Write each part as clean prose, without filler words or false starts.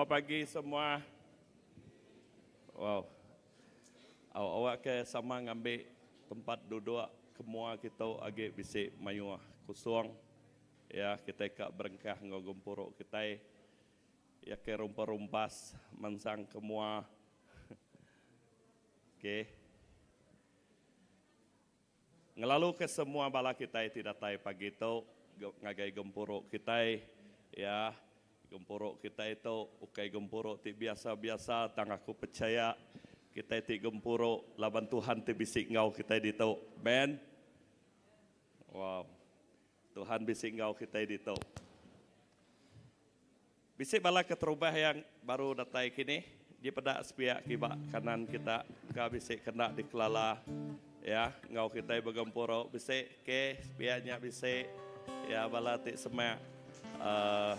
Selamat pagi semua. Wow. Awak ke sama ngambi tempat duduk ke mua kitu agi bisi mayuh kusung. Ya kitai ka berengkah enggau gempuru kitai. Ya ke rumpas-rumpas mansang ke mua. Okey. Ngelaluka semua bala kitai ti datai pagi tu ngagai gempuru kitai. Ya, gempuru kitai tu ukai gempuru ti biasa-biasa tang aku pechaya kitai ti gempuru laban Tuhan ti bisi enggau kitai ditu. Amen. Wow. Tuhan bisi enggau kitai ditu. Bisi bala keterubah iya baru datai kini ji peda sepiak kiba kanan kita engka bisi kena dikelala iya enggau kitai begempuru bisi ke sepiak nya bisi iya bala ti semak uhh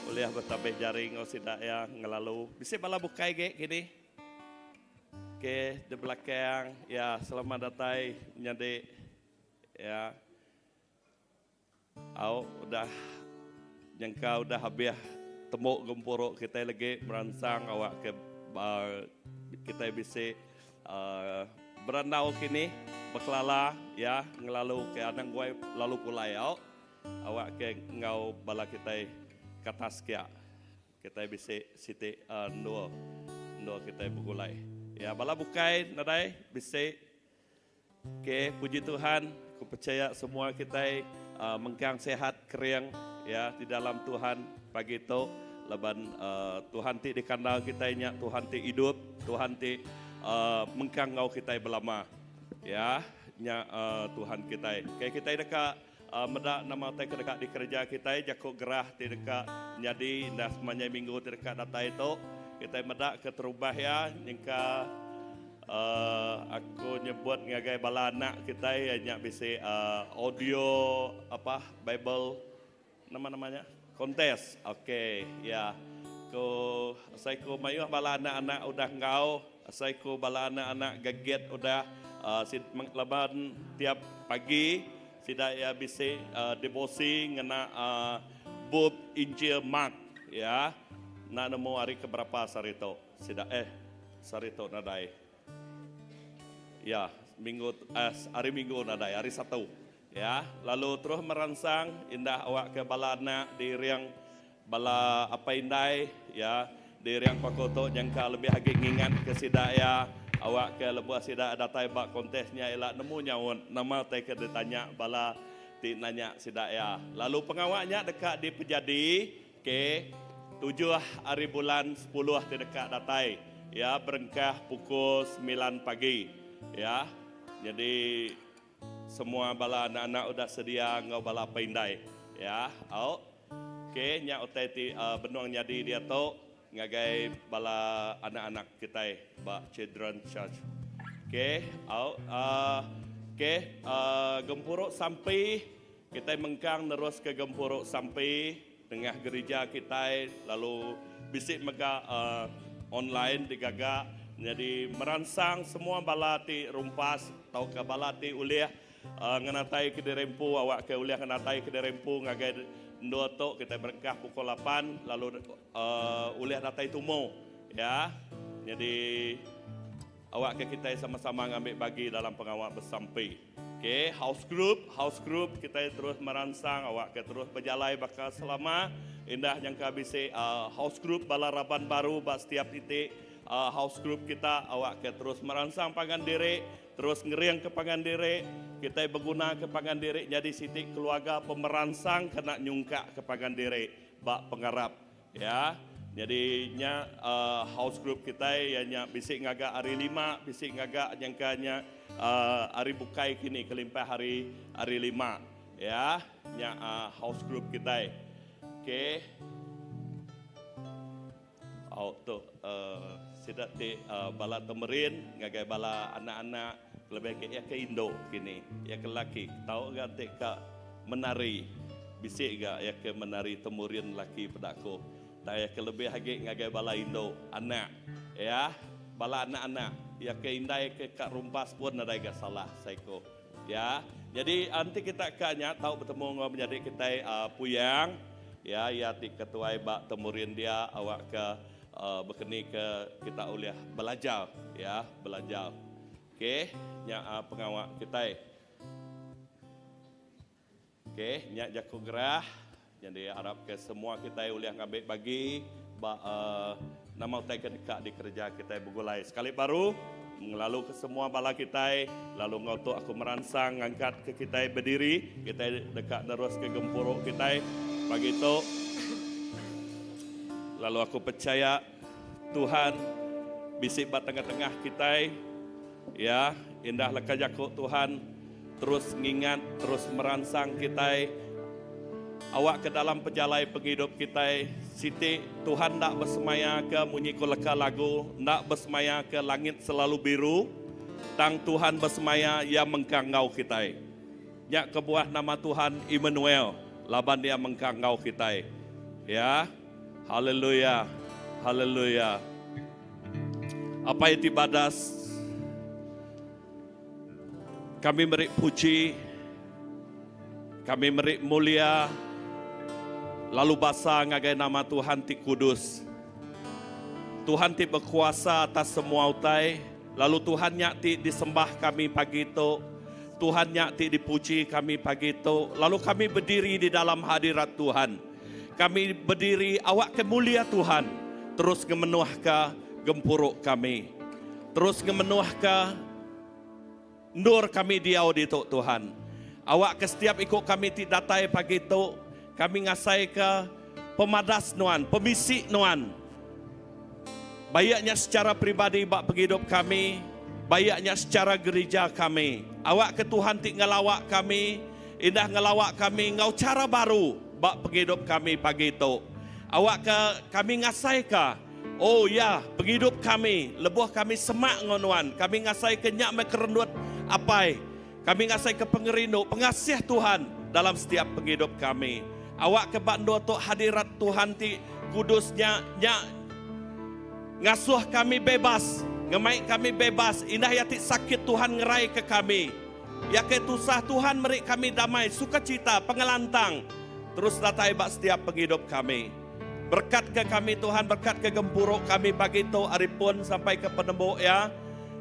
ulih betabih jari enggau sida iya ngelalu bisi bala bukai agi kini ke di belakang iya selamat datai menyadi iya. Au udah nyengka udah abih tembu gempuru kitai legi meransang awak ke kitai bisi uhh berandau kini bekelala iya ngelalu ke anang guai lalu pulai au awak ke enggau bala kitai ke atas kia kitai bisi siti endur endur kitai begulai. Iya bala bukai nadai bisi. Ok, puji Tuhan, ku pechaya semua kitai mengkang sihat kering ya di dalam Tuhan pagi tu laban Tuhan ti dikandal kitai nya Tuhan ti idup, Tuhan ti mengkang enggau kitai belama. Ya, nya Tuhan kitai. Ok, kitai deka meda nama utai ke deka dikereja kitai jaku gerah ti deka nyadi indah semanjai minggu ti deka datai tu. Kitai meda keterubah iya nyengka. Aku nyebut ngagai bala anak kitai iya nya bisi audio apa bible nama nama nya contest ok ya ku asai ku mayuh bala anak-anak udah enggau asai ku bala anak-anak gagit udah laban tiap pagi sida iya bisi devosi ngena bup Injil Mark ya enda nemu hari ke berapa sehari tu. Sida eh sehari tu nadai. Ya, minggu eh hari minggu nadai, hari Satu. Ya, lalu terus meransang indah awak ke bala anak diiring bala apai indai ya diiring paku tu nyangka lebih agi ngingat ke sida iya awak ke lebuh sida datai ba kontes nya ila nemu nyaut nama tai ke ditanya bala ti nanya sida iya. Lalu pengawa nya deka dipejadi Ke tujuh ari bulan sepuluh ti deka datai iya berengkah pukul semilan pagi. Ya, nyadi semua bala anak-anak udah sedia enggau bala apai indai. Ya, au. Ke nya utai ti benung nyadi diatu ngagai bala anak-anak kitai ba Children Church. Ke, au. Ke, gempuru sampi kitai mengkang neruska gempuru sampi. Nengah gerija kitai lalu bisi mega online digaga nyadi meransang semua bala ti rumpas tauka bala ti ulih ngenatai kediri empu awakka ulih ngenatai kediri empu ngagai endur tu kitai berengkah pukul lapan lalu ulih datai tumu ya nyadi awakka kitai sama-sama ngambi bagi dalam pengawa besampi. Ok, house group, house group kitai terus meransang awakka terus bejalai baka selama. Indah nyangka bisi house group bala raban baru ba setiap iti house group kita awakka terus meransang pangan diri, terus ngeringka pangan diri. Kitai begunaka pangan diri nyadi siti keluarga pemeransang kena nyungkakka pangan diri ba pengarap. Ya, nyadi nya house group kitai iya nya bisi ngaga hari lima, bisi ngaga nyangka nya hari bukai kini kelimpah hari hari lima. Ya, nya house group kitai. Okey. Au tu sida ti bala temerin ngagai bala anak-anak kelebih agi iya ke indu kini, iya ke lelaki tau ga ti ka Menari. Bisi ga iya ke menari temurin laki peda aku. Tang iya ke lebih agi ngagai bala indu, anak. Iya, bala anak-anak. Iya ke indai ke ka rumpas pun nadai ga salah seiku. Ya. Nyadi enti kita ka nya tau betemu enggau menyadi kitai Puyang. Ya iya ti ketuai ba Temurin dia awakka bekeni ke kita ulih belajar ya belajar. Okey nya pengawa kitai. Okey nya jaku gerah nyadi arap ke semua kitai ulih ngambi bagi ba nama utai ke deka dikereja kitai begulai sekali baru ngelalu ke semua bala kitai lalu enggau tu aku meransang ngangkat ke kitai bediri kitai deka nerus ke gempuru kitai pagi tu lalu aku pechaya Tuhan bisi ba tengah-tengah kitai ya indah leka jaku Tuhan Terus ngingat, terus meransang kitai awakka dalam pejalai pengidup kitai siti Tuhan enda besemayaka munyi ku leka lagu enda besemayaka langit selalu biru tang Tuhan besemaya iya mengkang enggau kitai. Nya kebuah nama Tuhan Immanuel laban iya mengkang enggau kitai. Ya. Haleluya. Haleluya. Apai ti badas Kami meri puji, kami meri mulia lalu basa ngagai nama Tuhan ti kudus. Tuhan ti bekuasa atas semua utai, lalu Tuhan nya ti disembah kami pagi tu. Tuhan nya ti dipuji kami pagi tu, lalu kami bediri di dalam hadirat Tuhan. Kami bediri awakka mulia Tuhan terus ngemenuhka gempuru kami. Terus ngemenuhka Endur kami diau ditu, Tuhan. Awakka setiap iku kami ti datai pagi tu, kami ngasaika pemadas Nuan, pemisi Nuan. Baik nya secara peribadi ba pengidup kami, baik nya secara gerija kami. Awakka Tuhan ti ngelawa kami, indah ngelawa kami enggau chara baru ba pengidup kami pagi tu. Awakka kami ngasaika. O Ya, pengidup kami lebuh kami semak enggau Nuan, kami ngasaika nya meh kerendut Apai. Kami ngasaika pengerindu, pengasih Tuhan dalam setiap pengidup kami. Awakka ba endur tu hadirat Tuhan ti kudus nya, nya ngasuh kami bebas, ngemai kami bebas, indah iya ti sakit Tuhan ngeraika kami. Iya ke tusah Tuhan meri kami damai, sukacita, pengelantang terus datai ba setiap pengidup kami. Berekatka kami Tuhan, berekatka gempuru kami pagi tu ari pun sampai ke penembu iya.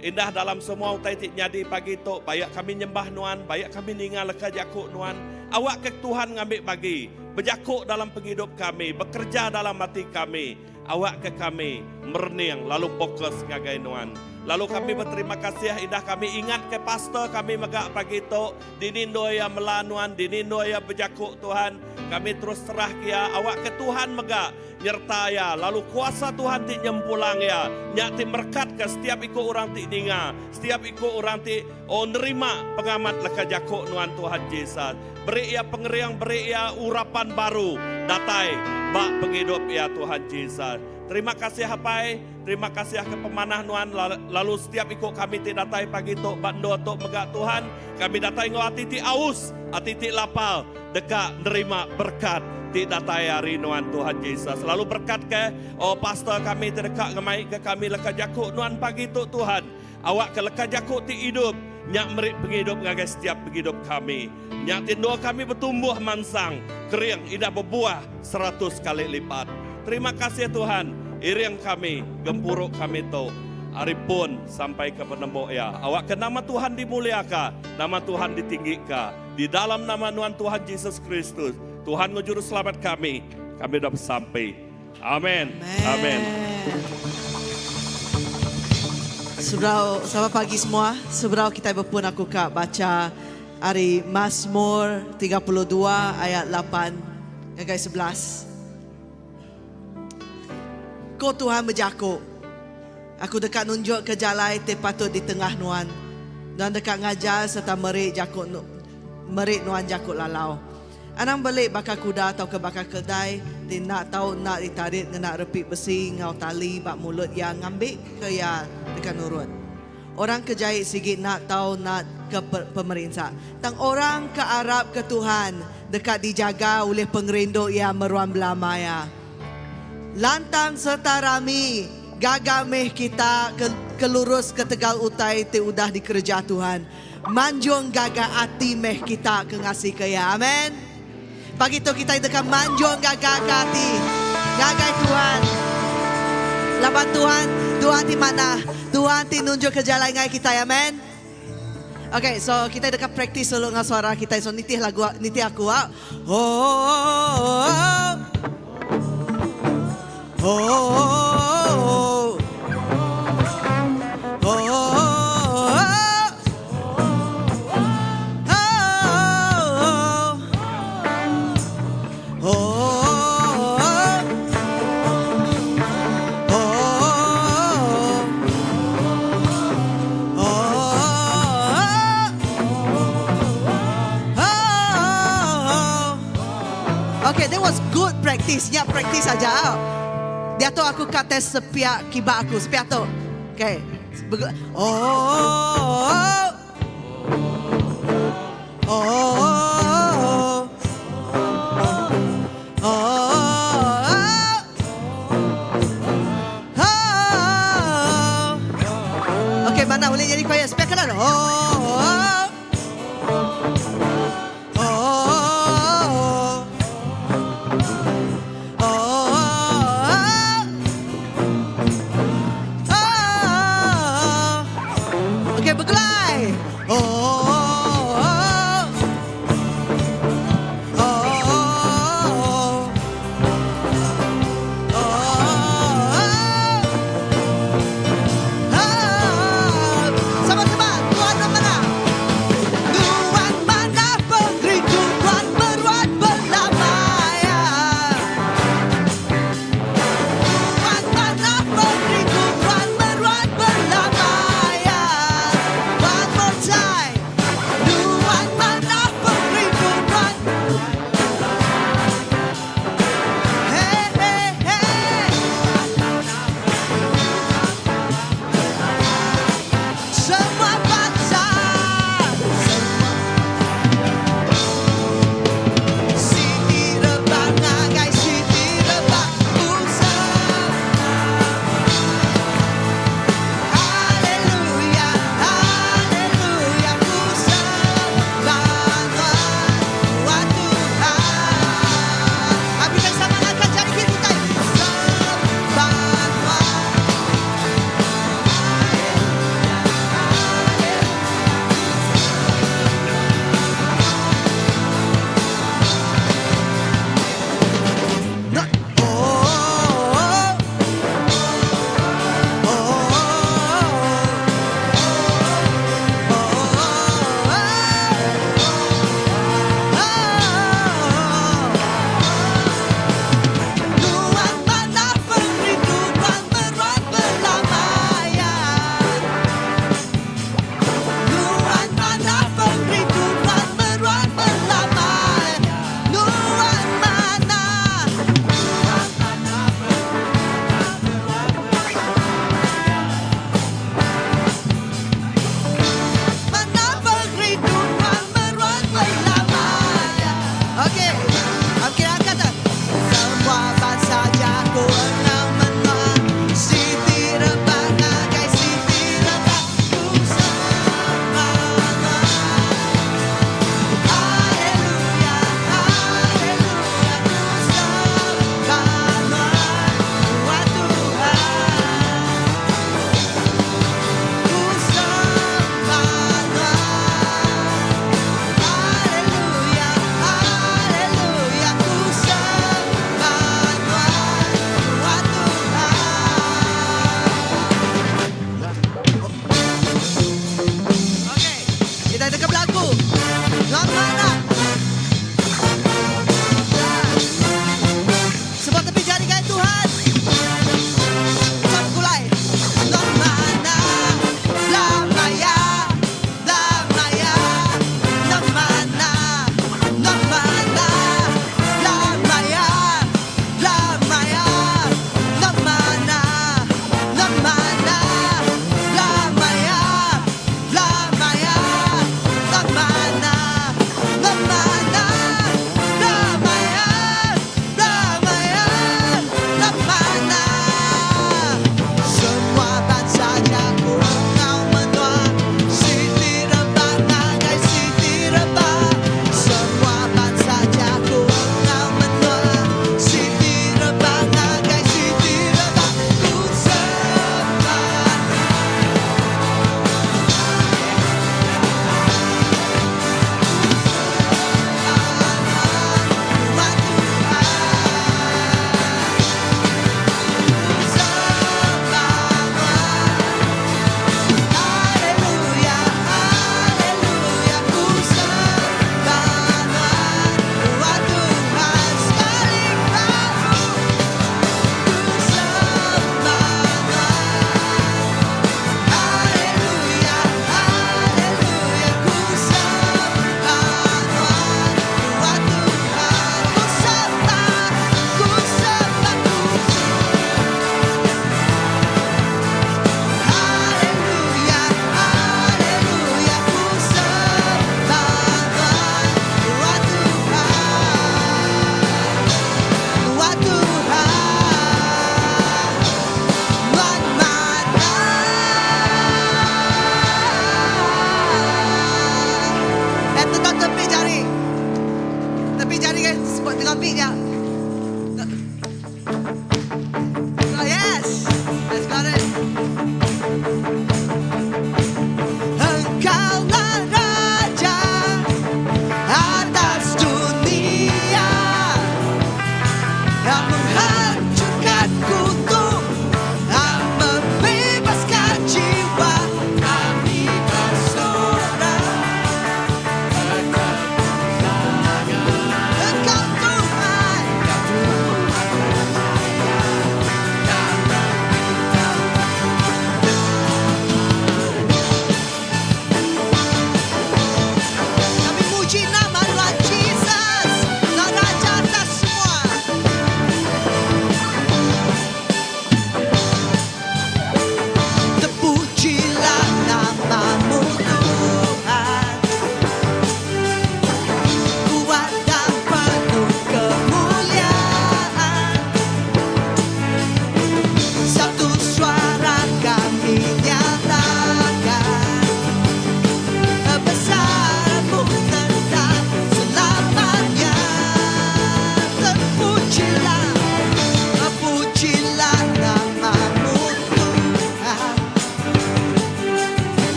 Indah dalam semua utai ti nyadi pagi tu, bayak kami nyembah Nuan, bayak kami ninga leka jaku Nuan. Awakka Tuhan ngambi bagi, bejaku dalam pengidup kami, bekereja dalam ati kami. Awakka kami merening lalu fokus ngagai Nuan. Lalu kami beterima kasih indah kami ingatka pastor kami mega pagi tu. Dini endur iya mela nuan, dini endur iya bejaku Tuhan. Kami terus serah ke iya, awakka Tuhan mega nyereta iya, lalu kuasa Tuhan ti nyempulang iya, nya ti merekatka setiap iku orang ti ninga, setiap iku orang ti oh nerima pengamat leka jaku nuan Tuhan Jesus. Beri iya pengering, beri iya urapan baru datai ba pengidup iya Tuhan Jesus. Terima kasih Apai. Terima kasih ke pemanah nuan lalu setiap iku kami ti datai pagi tu ba endur tu mega Tuhan, kami datai enggau ati ti aus, ati ti lapar deka nerima berkat ti datai ari nuan Tuhan Jesus. Lalu berkat ke oh pastor kami ti deka ngemai ke kami leka jaku nuan pagi tu Tuhan. Awak ke leka jaku ti idup nya meri pengidup ngagai setiap pengidup kami. Nya ti endur kami betumbuh mansang kering idah bebuah seratus kali lipat. Terima kasih Tuhan, iring kami, gempuru kami tu ari pun sampai ke penembu iya. Awakka nama Tuhan dimuliaka, nama Tuhan ditinggika. Di dalam nama nuan Tuhan Jesus Kristus, Tuhan enggau Juruselamat kami, kami udah besampi. Amen. Amen. Sebedau selamat pagi semua. Sebedau kitai bepun aku ka baca ari Masmur 32 ayat 8 ngagai 11. Ko Tuhan bejaku, Aku deka nunjukka jalai ti patut ditengah nuan. Nuan deka ngajar sereta meri jaku meri nuan jaku lalau. Anang beli baka kuda tauka baka keldai ti enda tau enda ditarit ngena repi besi enggau tali ba mulut iya ngambika iya deka nurut. Orang ke jai sigi enda tau enda ke pemerinsa. Tang orang ke arapka Tuhan deka dijaga ulih pengerindu Iya meruan belama iya. Lantang sereta rami, gaga meh kita ke ke lurus ketegal utai ti udah dikereja Tuhan. Manjung gaga ati meh kita ke ngasika Iya. Amen. Pagi tu kitai deka manjung gaga ke ati ngagai Tuhan. Laban Tuhan, Tuhan ti manah, Tuhan ti nunjukka jalai ngagai kitai. Amen. Okay, so kitai deka practice dulu enggau suara kitai. So nitih lagu nitih aku ah. Oh. Oh. Oh. Oh. Oh. Oh. Oh. Oh. Oh. Okay, that was good practice. Ya, practice aja. Dia tu aku kata sepiak kiba aku, sepiak tu. Okay. Oh. Oh. Oh. Oh. Okay, mana boleh jadi choir? Sepiak kanan. Oh. Oh. Oh. Oh. Okay, bergelai. Oh. Oh. Oh. Oh. Sama-sama. Tuhan.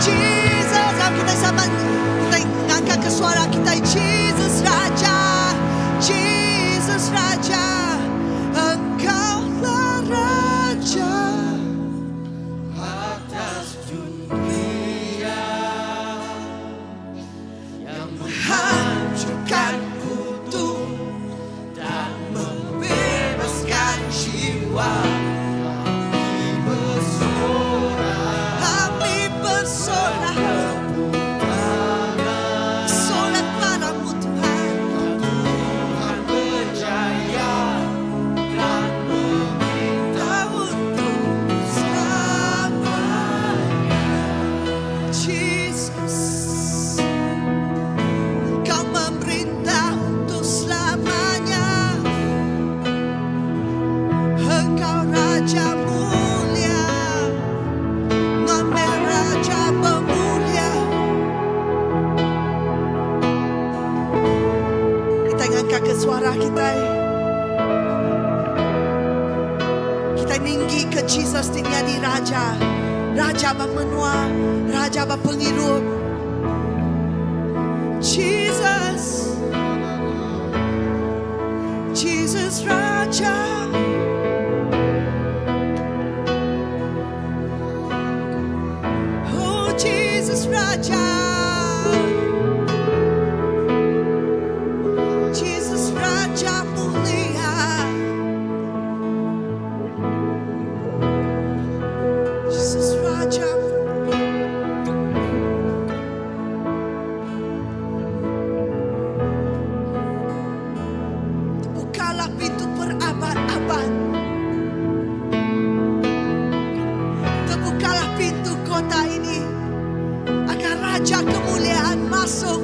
Jesus. Am kita sama kita ngangkat ke suara kita Jesus Raja. Jesus Raja. Engkau lah Raja atas dunia yang menghancurkan kutuk dan membebaskan jiwa. kami bersorak Kami bersorak, tangan sorak padamu Tuhan. Tuhan berjaya dan meminta Untuk selamanya. Jesus, Engkau memerintah untuk selamanya. Engkau Raja mulia, Nama Raja pemulia. Kita ngangkat ke suara kita. Kita ninggi ke Jesus ti nyadi Raja. Raja ba menua, Raja ba pengidup. Jesus. Jesus Raja. Oh Jesus Raja. Jesus Raja mulia. Jesus Raja. Bukalah pintu berabad-abad. Terbukalah pintu kota ini agar Raja kemuliaan masuk.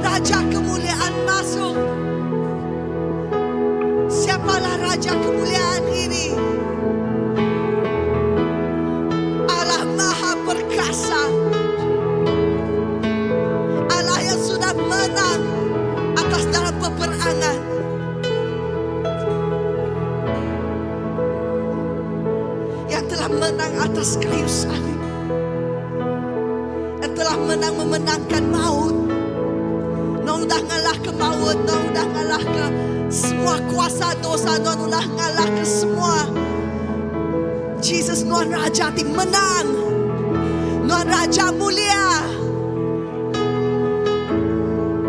Raja kemuliaan masuk. Siapalah Raja kemuliaan ini? Allah Maha Perkasa. Allah yang sudah menang atas dalam peperangan. Yang telah menang atas kayu salib. Yang telah menang memenangkan maut. Nuan udah ngalah ke maut, nuan udah ngalah ke semua kuasa dosa, nuan udah ngalah ke semua. Jesus nuan Raja ti menang. Nuan Raja mulia.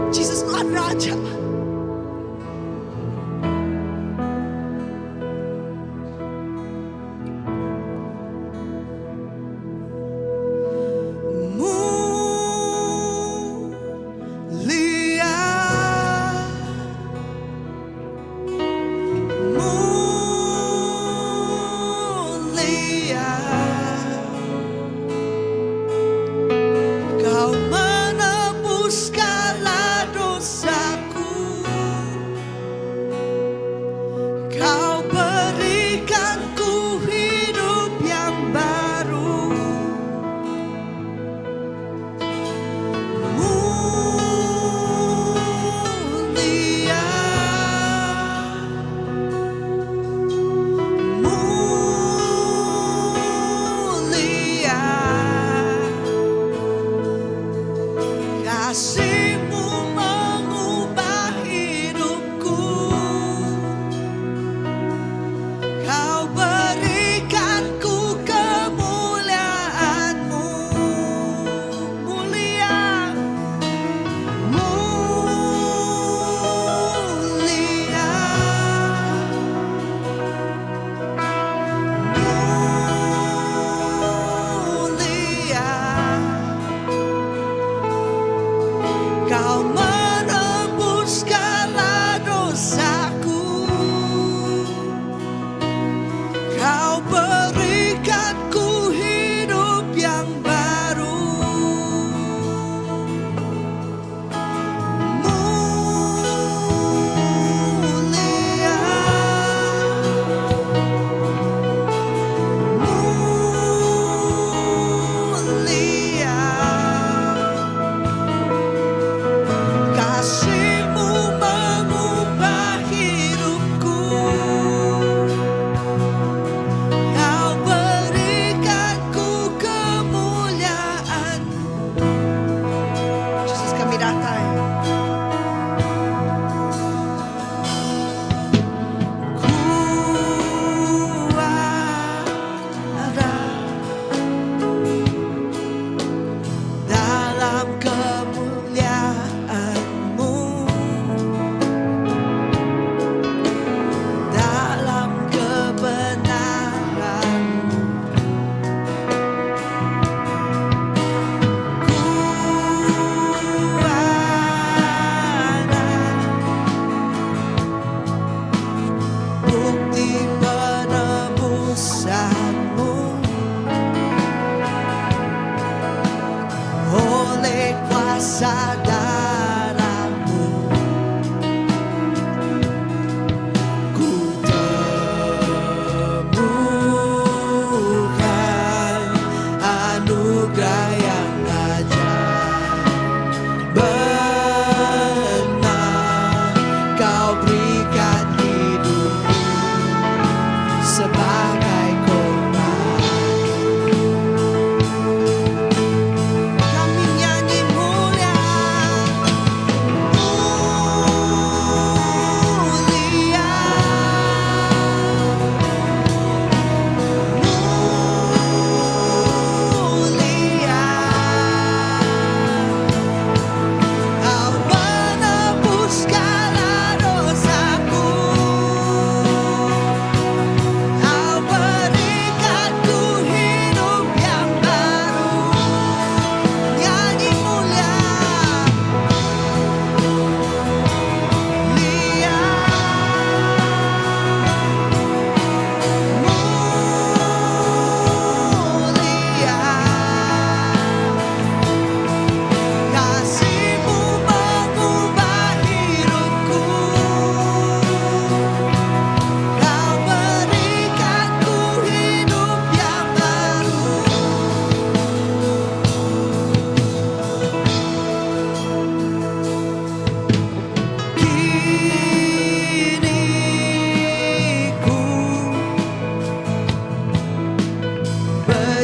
Jesus nuan Raja. Mulia. Mulia.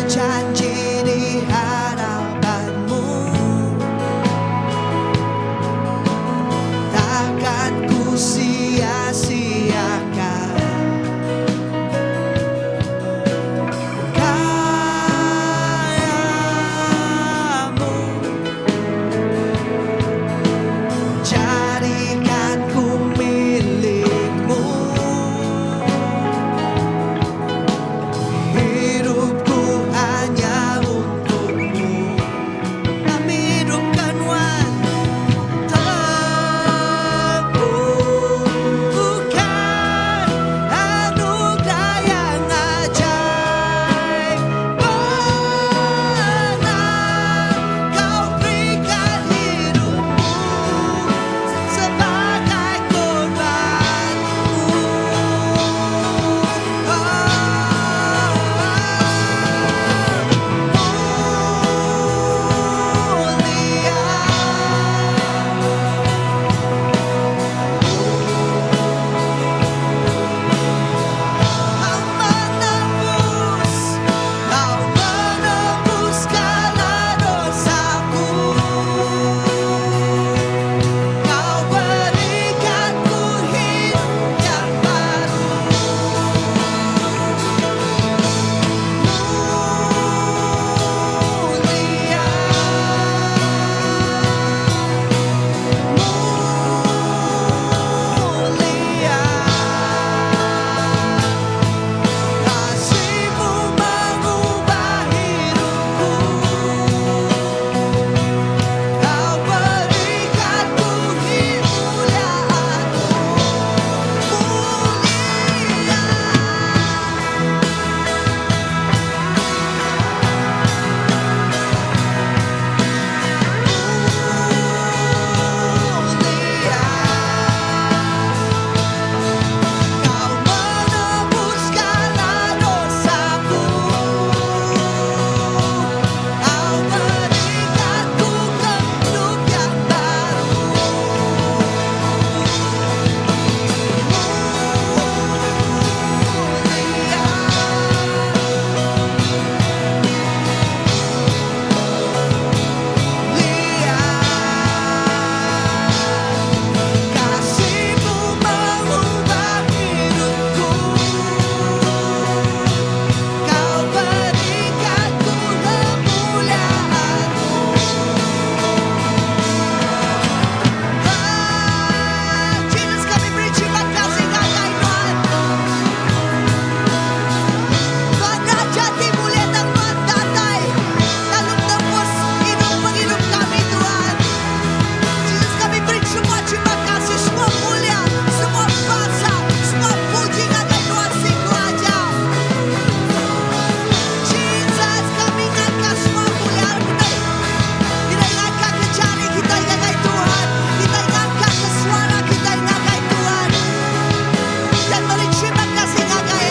berjanji di hadapanmu Takkan ku sia-siakan Kayamu Jadikan ku milikmu Hidupku hanya untukmu Kami hidupkan nuan Temukan anugerah yang ajaib Pernah kau berikan hidupmu Sebagai korbanmu Oh, mulia Kau menebus, kau menebus segala dosaku. Kau berikan ku hidup yang baru. Mulia, mulia. Kasihmu mengubah hidupku Kau berikan ku kemuliaanmu Mulia Mulia Kau menebus segala dosaku Kau berikan ku hidup yang baru Mulia Mulia Kasihmu mengubah hidupku Kau berikan ku kemuliaanmu Ah, Jesus kami beri terima kasih ngagai Tuhan Tuhan Raja ti mulia dan Tuhan datai Lalu tembus hidup penghidup kami Tuhan Jesus kami beri semua terima kasih, semua mulia, semua basa, semua puji ngagai Tuhan siku aja. Jesus kami ngangkat semua mulia kita. Kita ngangkat ke jari kita ngagai Tuhan. Kita ngangkat ke suara kita ngagai Tuhan. Dan beri terima kasih ngagai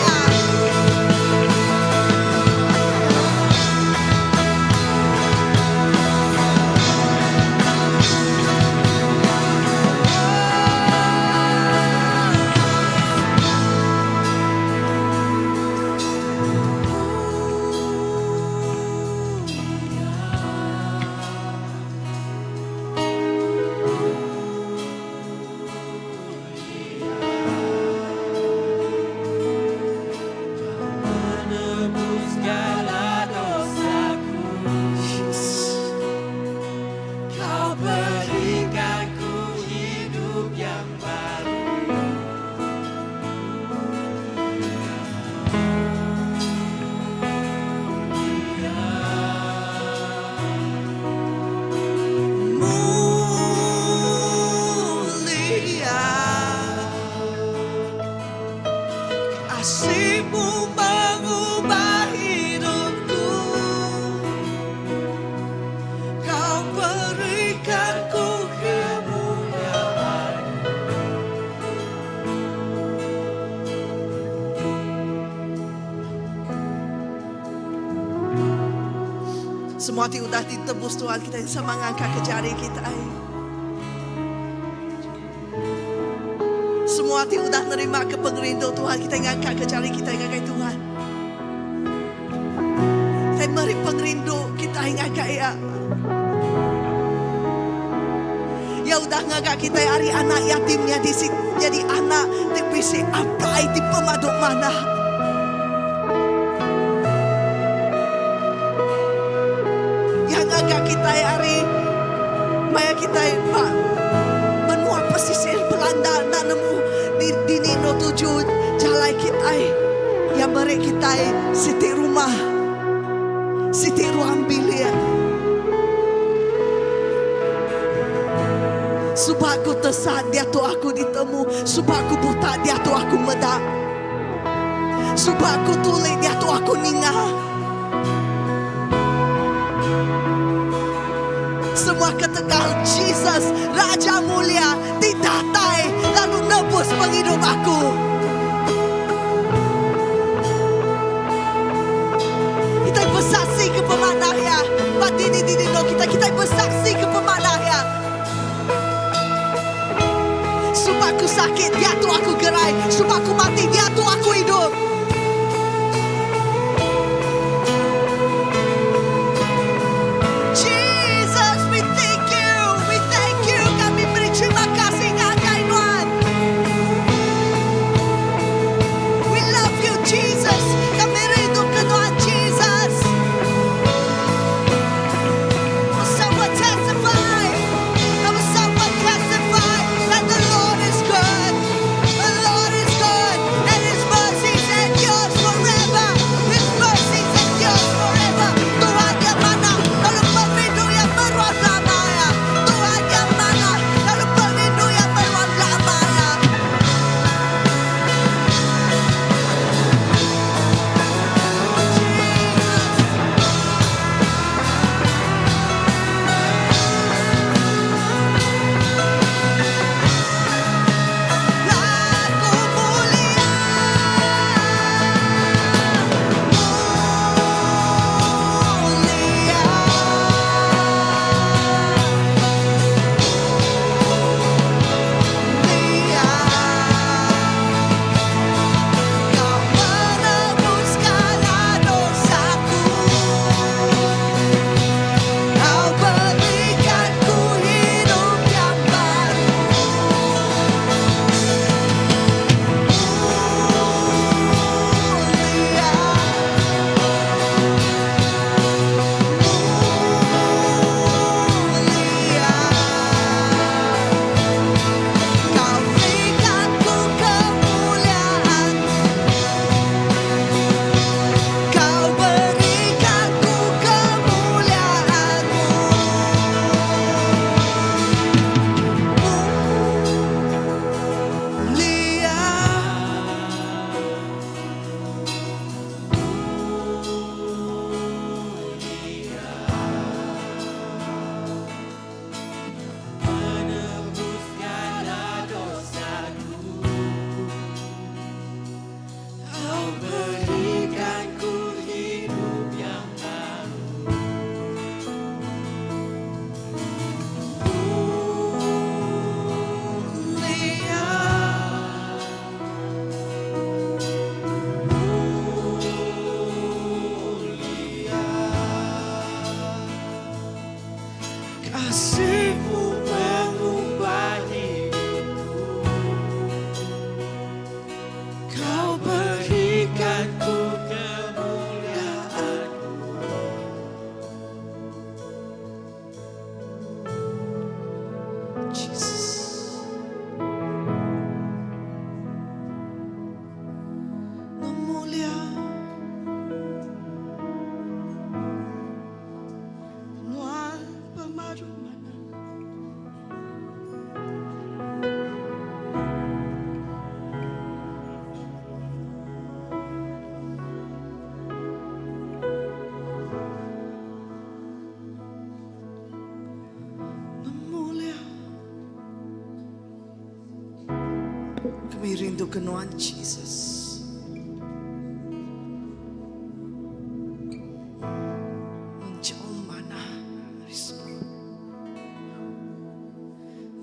Ya. Menebus segala dosaku Kau berikan ku hidup yang baru Mulia Kasihmu mengubah hidupku Kau berikan ku kemuliaan Semua ti udah ditebus Tuhan kita sama ngangkat ke jari kita. Ai. Semua ti udah nerima ke pengerindu Tuhan kita ngangkat ke jari kita ngagai Tuhan. meri pengerindu kitai ngagai Iya. Iya udah ngaga kitai ari anak yatim nyadi nyadi anak ti bisi apai ti pemadu manah. Iya ngaga kitai ari maya kitai ba menua pesisir Belanda enda nemu dini endur tuju jalai kitai. Iya meri kitai siti rumah, siti ruang bilik. Suba aku tesat diatu aku ditemu, suba aku buta diatu aku meda. Suba aku tuli diatu aku ninga. Semua ketegal Jesus Raja Mulia ti datai lalu nebus pengidup aku. Kitai besaksi ke pemanah iya ba dini-dini endur kitai. Kitai besaksi ke pemanah iya. Suba aku sakit, diatu aku gerai. Suba aku mati, diatu aku idup. Jesus, we thank you. We thank you. Kami beri terima kasih ngagai nuan. We love you, Jesus. Kami rindu ke nuan, Jesus. Will someone testify? Will someone testify that the Lord is good? The Lord is good and His mercies endures forever. His mercies endures forever. Tuhan yang manah lalu pengerindu yang meruan lama ya. Tuhan yang manah lalu pengerindu yang meruan lama ya. Jesus. Lagu mulia, mulia, mulia. Kau menebus segala dosaku. Kau berikan ku hidup yang baru. Mulia, mulia. Kau berikan ku kemuliaan. Kau berikan ku kemuliaan-Mu. Mulia. Menebus segala dosaku. Kau berikan ku hidup yang baru. Mulia. Mulia. Kasih-Mu mengubah hidupku. Kau berikan ku kemuliaan-Mu. Jesus. Mulia. Nuan pemadu manah. Mulia. Kami rindu ke nuan Jesus. Menjauh mana risau.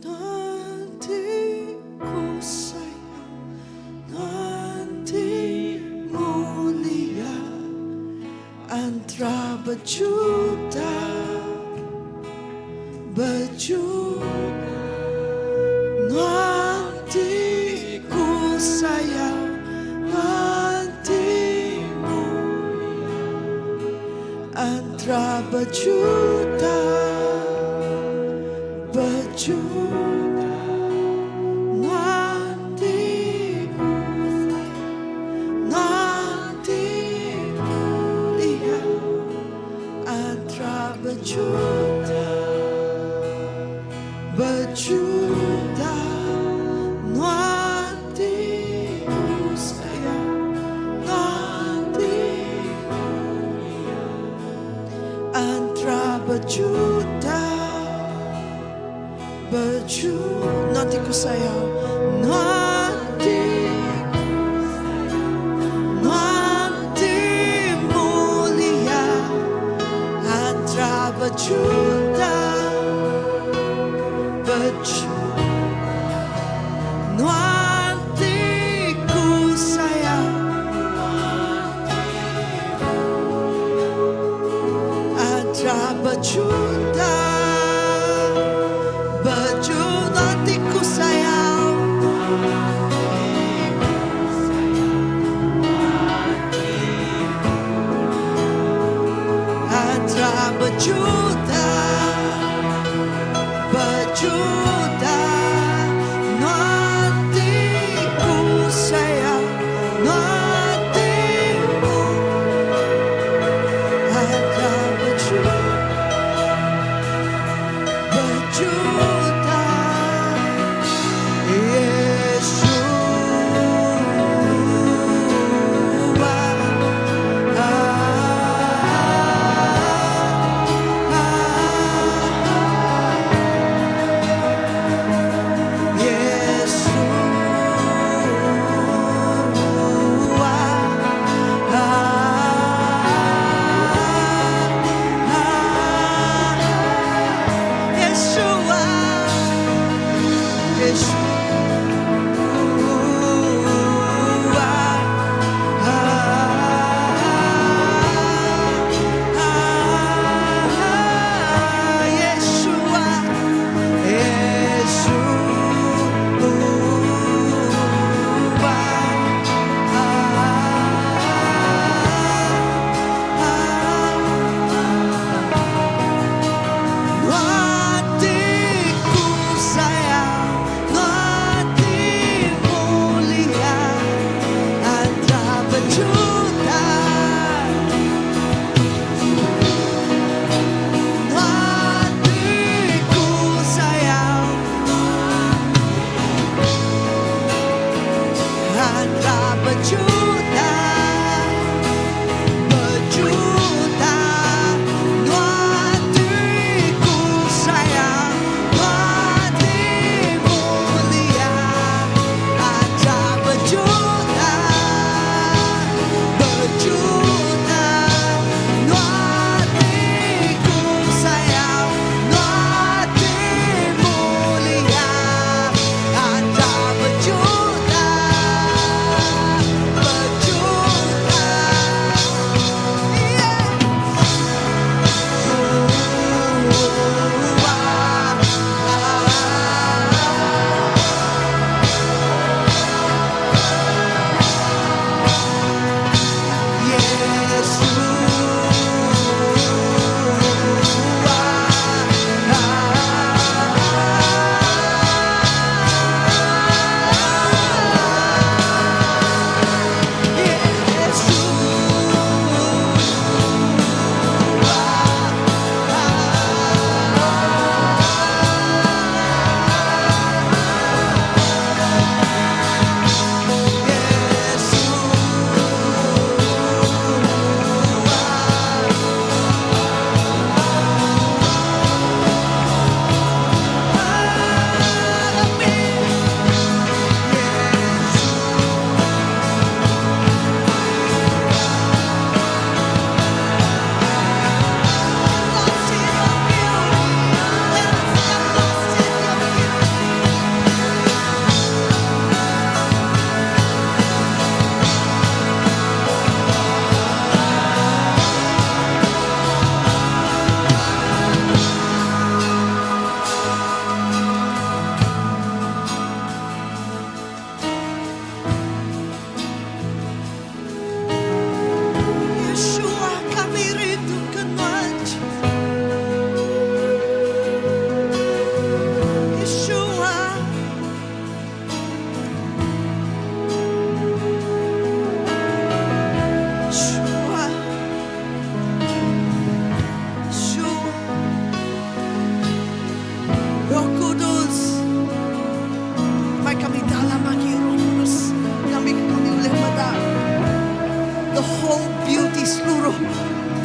Nanti ku sayang, nanti mulia. Antara bejuta bejuta Nuan ti ku sayau Nuan ti mulia Antara bejuta bejuta Nuan ti ku sayau Nuan ti mulia Antara bejuta bejuta Nuan ti ku sayau Nuan ti mulia Antara bejuta bejuta Nuan ti ku sayau Nuan ti ku sayau Nuan ti mulia Antara bejuta bejuta Nuan ti ku sayau Antara bejuta bejuta Nuan ti ku sayau Antara bejuta bejuta Nuan ti ku sayau Nuan ti Antara bejuta bejuta Yeshua. Ah, ah, ah.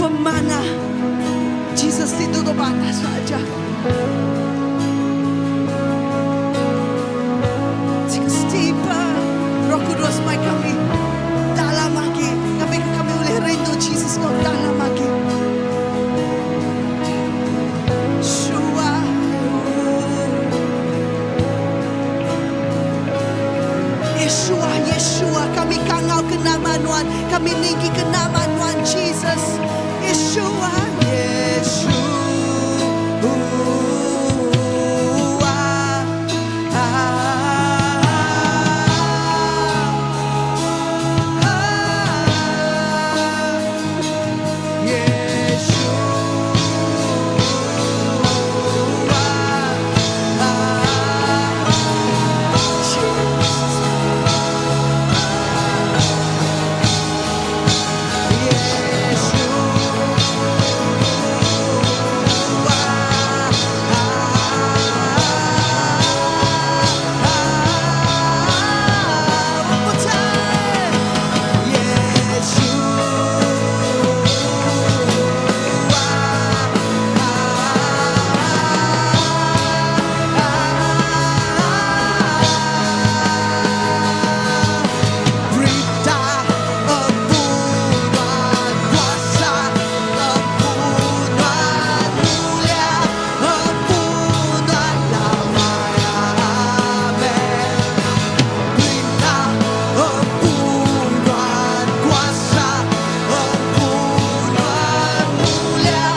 Pemanah Jesus ti duduk ba atas raja. Tiba Roh Kudus mai kami dalam agi ngambika kami ulih rindu Jesus enggau dalam agi. Yeshua. Yeshua, Yeshua, kami kangau ke nama Nuan, kami ninggi ke nama Nuan Jesus. Yeshua, Yeshua. Berita empunan kuasa, empunan mulia, empunan damai. Amen. Berita empunan kuasa, empunan mulia,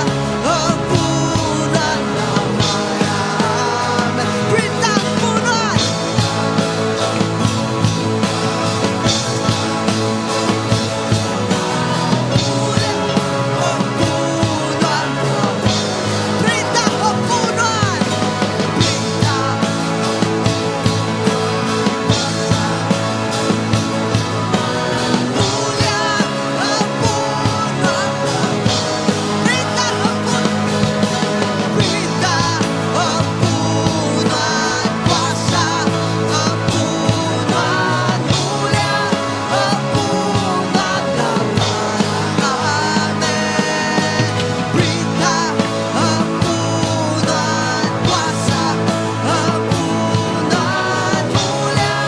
empunan damai. Amen. Berita empunan. Perintah pembunuhan. Perintah mulia pembunuhan. Perintah pembunuhan. Perintah pembunuhan. Kuasa pembunuhan. Mulia pembunuhan. Amen. Perintah pembunuhan. Kuasa pembunuhan. Mulia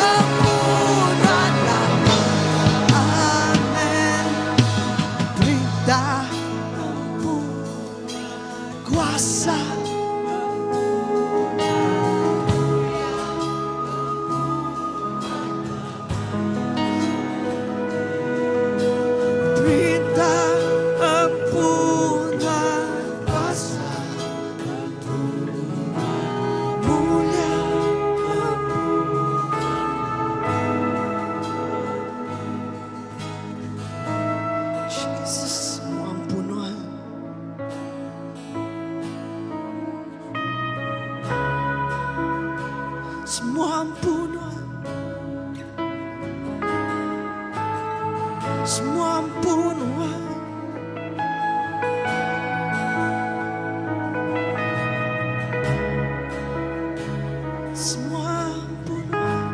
pembunuhan. Amen. Perintah kuasa. Perintah ampunan kuasa mulia Jesus ampunan. Semua ampunan. Semua ampunan. Semua ampunan.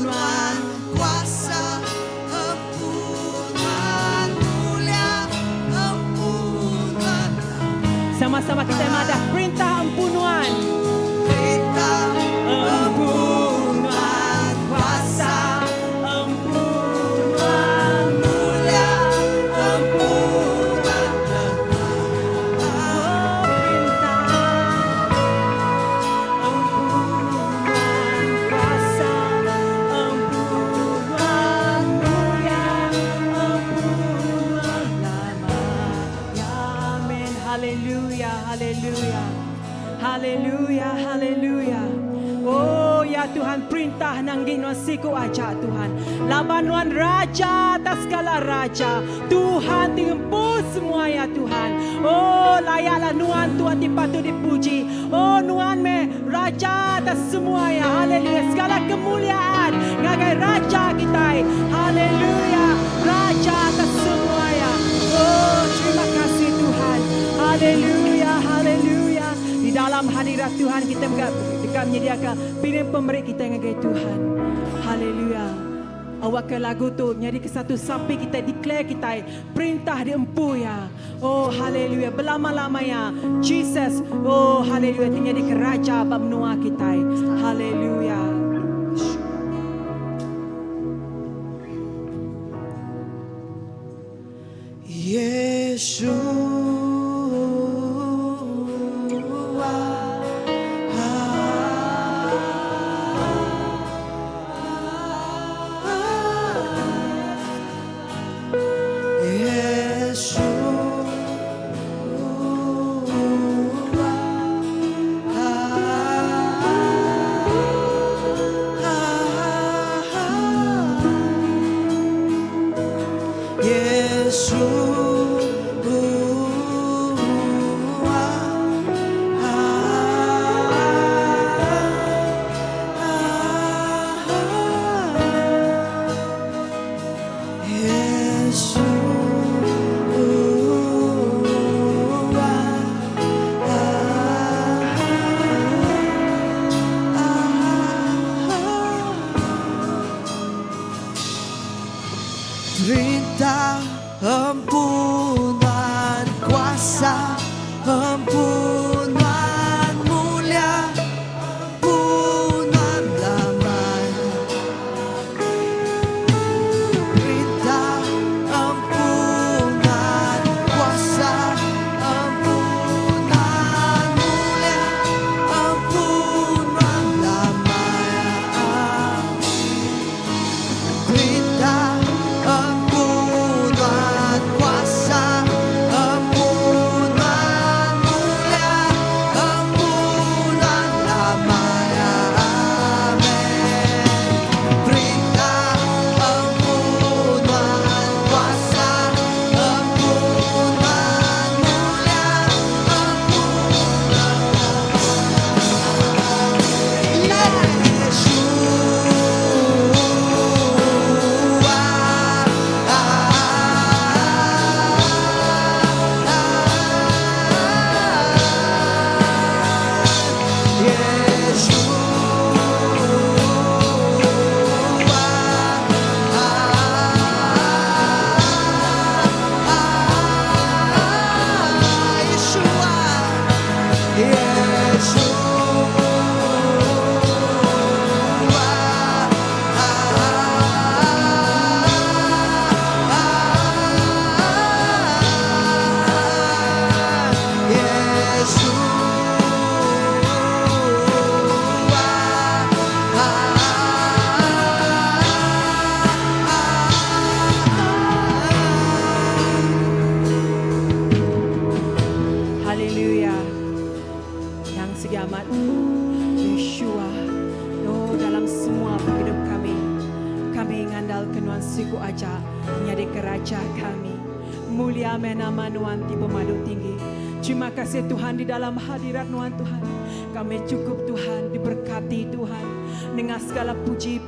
Nuan kuasa, empu Nuan mulia, empu Nuan. Sama-sama kita madah perintah empu nuan. Perintah Empu nuan kuasa, empu nuan mulia, empu nuan. Oh, perintah empu nuan kuasa, empu nuan mulia, empu nuan lama. Ya, amin. Haleluya, haleluya. Haleluya, haleluya. Oh ya Tuhan, perintah nanggi nuan siku aja Tuhan. Laban nuan raja atas segala raja. Tuhan ti ngempu semua ya Tuhan. Oh layaklah nuan Tuhan ti patut dipuji. Oh nuan meh raja atas semua ya. Haleluya. Segala kemuliaan ngagai raja kitai. Haleluya. Raja atas semua ya. Oh terima kasih Tuhan. Haleluya, haleluya. Di dalam hadirat Tuhan kita mega deka menyediakan piring pemeri kita ngagai Tuhan. Haleluya. Awak ke lagu tu nyadi ke satu sampi kita declare kita perintah diempu ya. Oh haleluya belama-lama ya. Jesus oh haleluya ti nyadi ke raja ba menua kita. Haleluya. Yeshua. Perintah empu nuan kuasa, empu nuan mulia, empu nuan lama. Perintah empu nuan kuasa, empu nuan mulia, empu nuan lama. Perintah empu nuan kuasa, empu nuan mulia, empu nuan lama. Amin. Perintah empu nuan kuasa, empu nuan mulia, empu Haleluya. Yang sigi amat Yeshua. Oh dalam semua pengidup kami. Kami ngandal ke nuan siku aja nyadi ke raja kami. Mulia meh nama nuan ti pemadu tinggi. Terima kasih Tuhan di dalam hadirat nuan Tuhan. Kami cukup Tuhan diberkati Tuhan dengan segala puji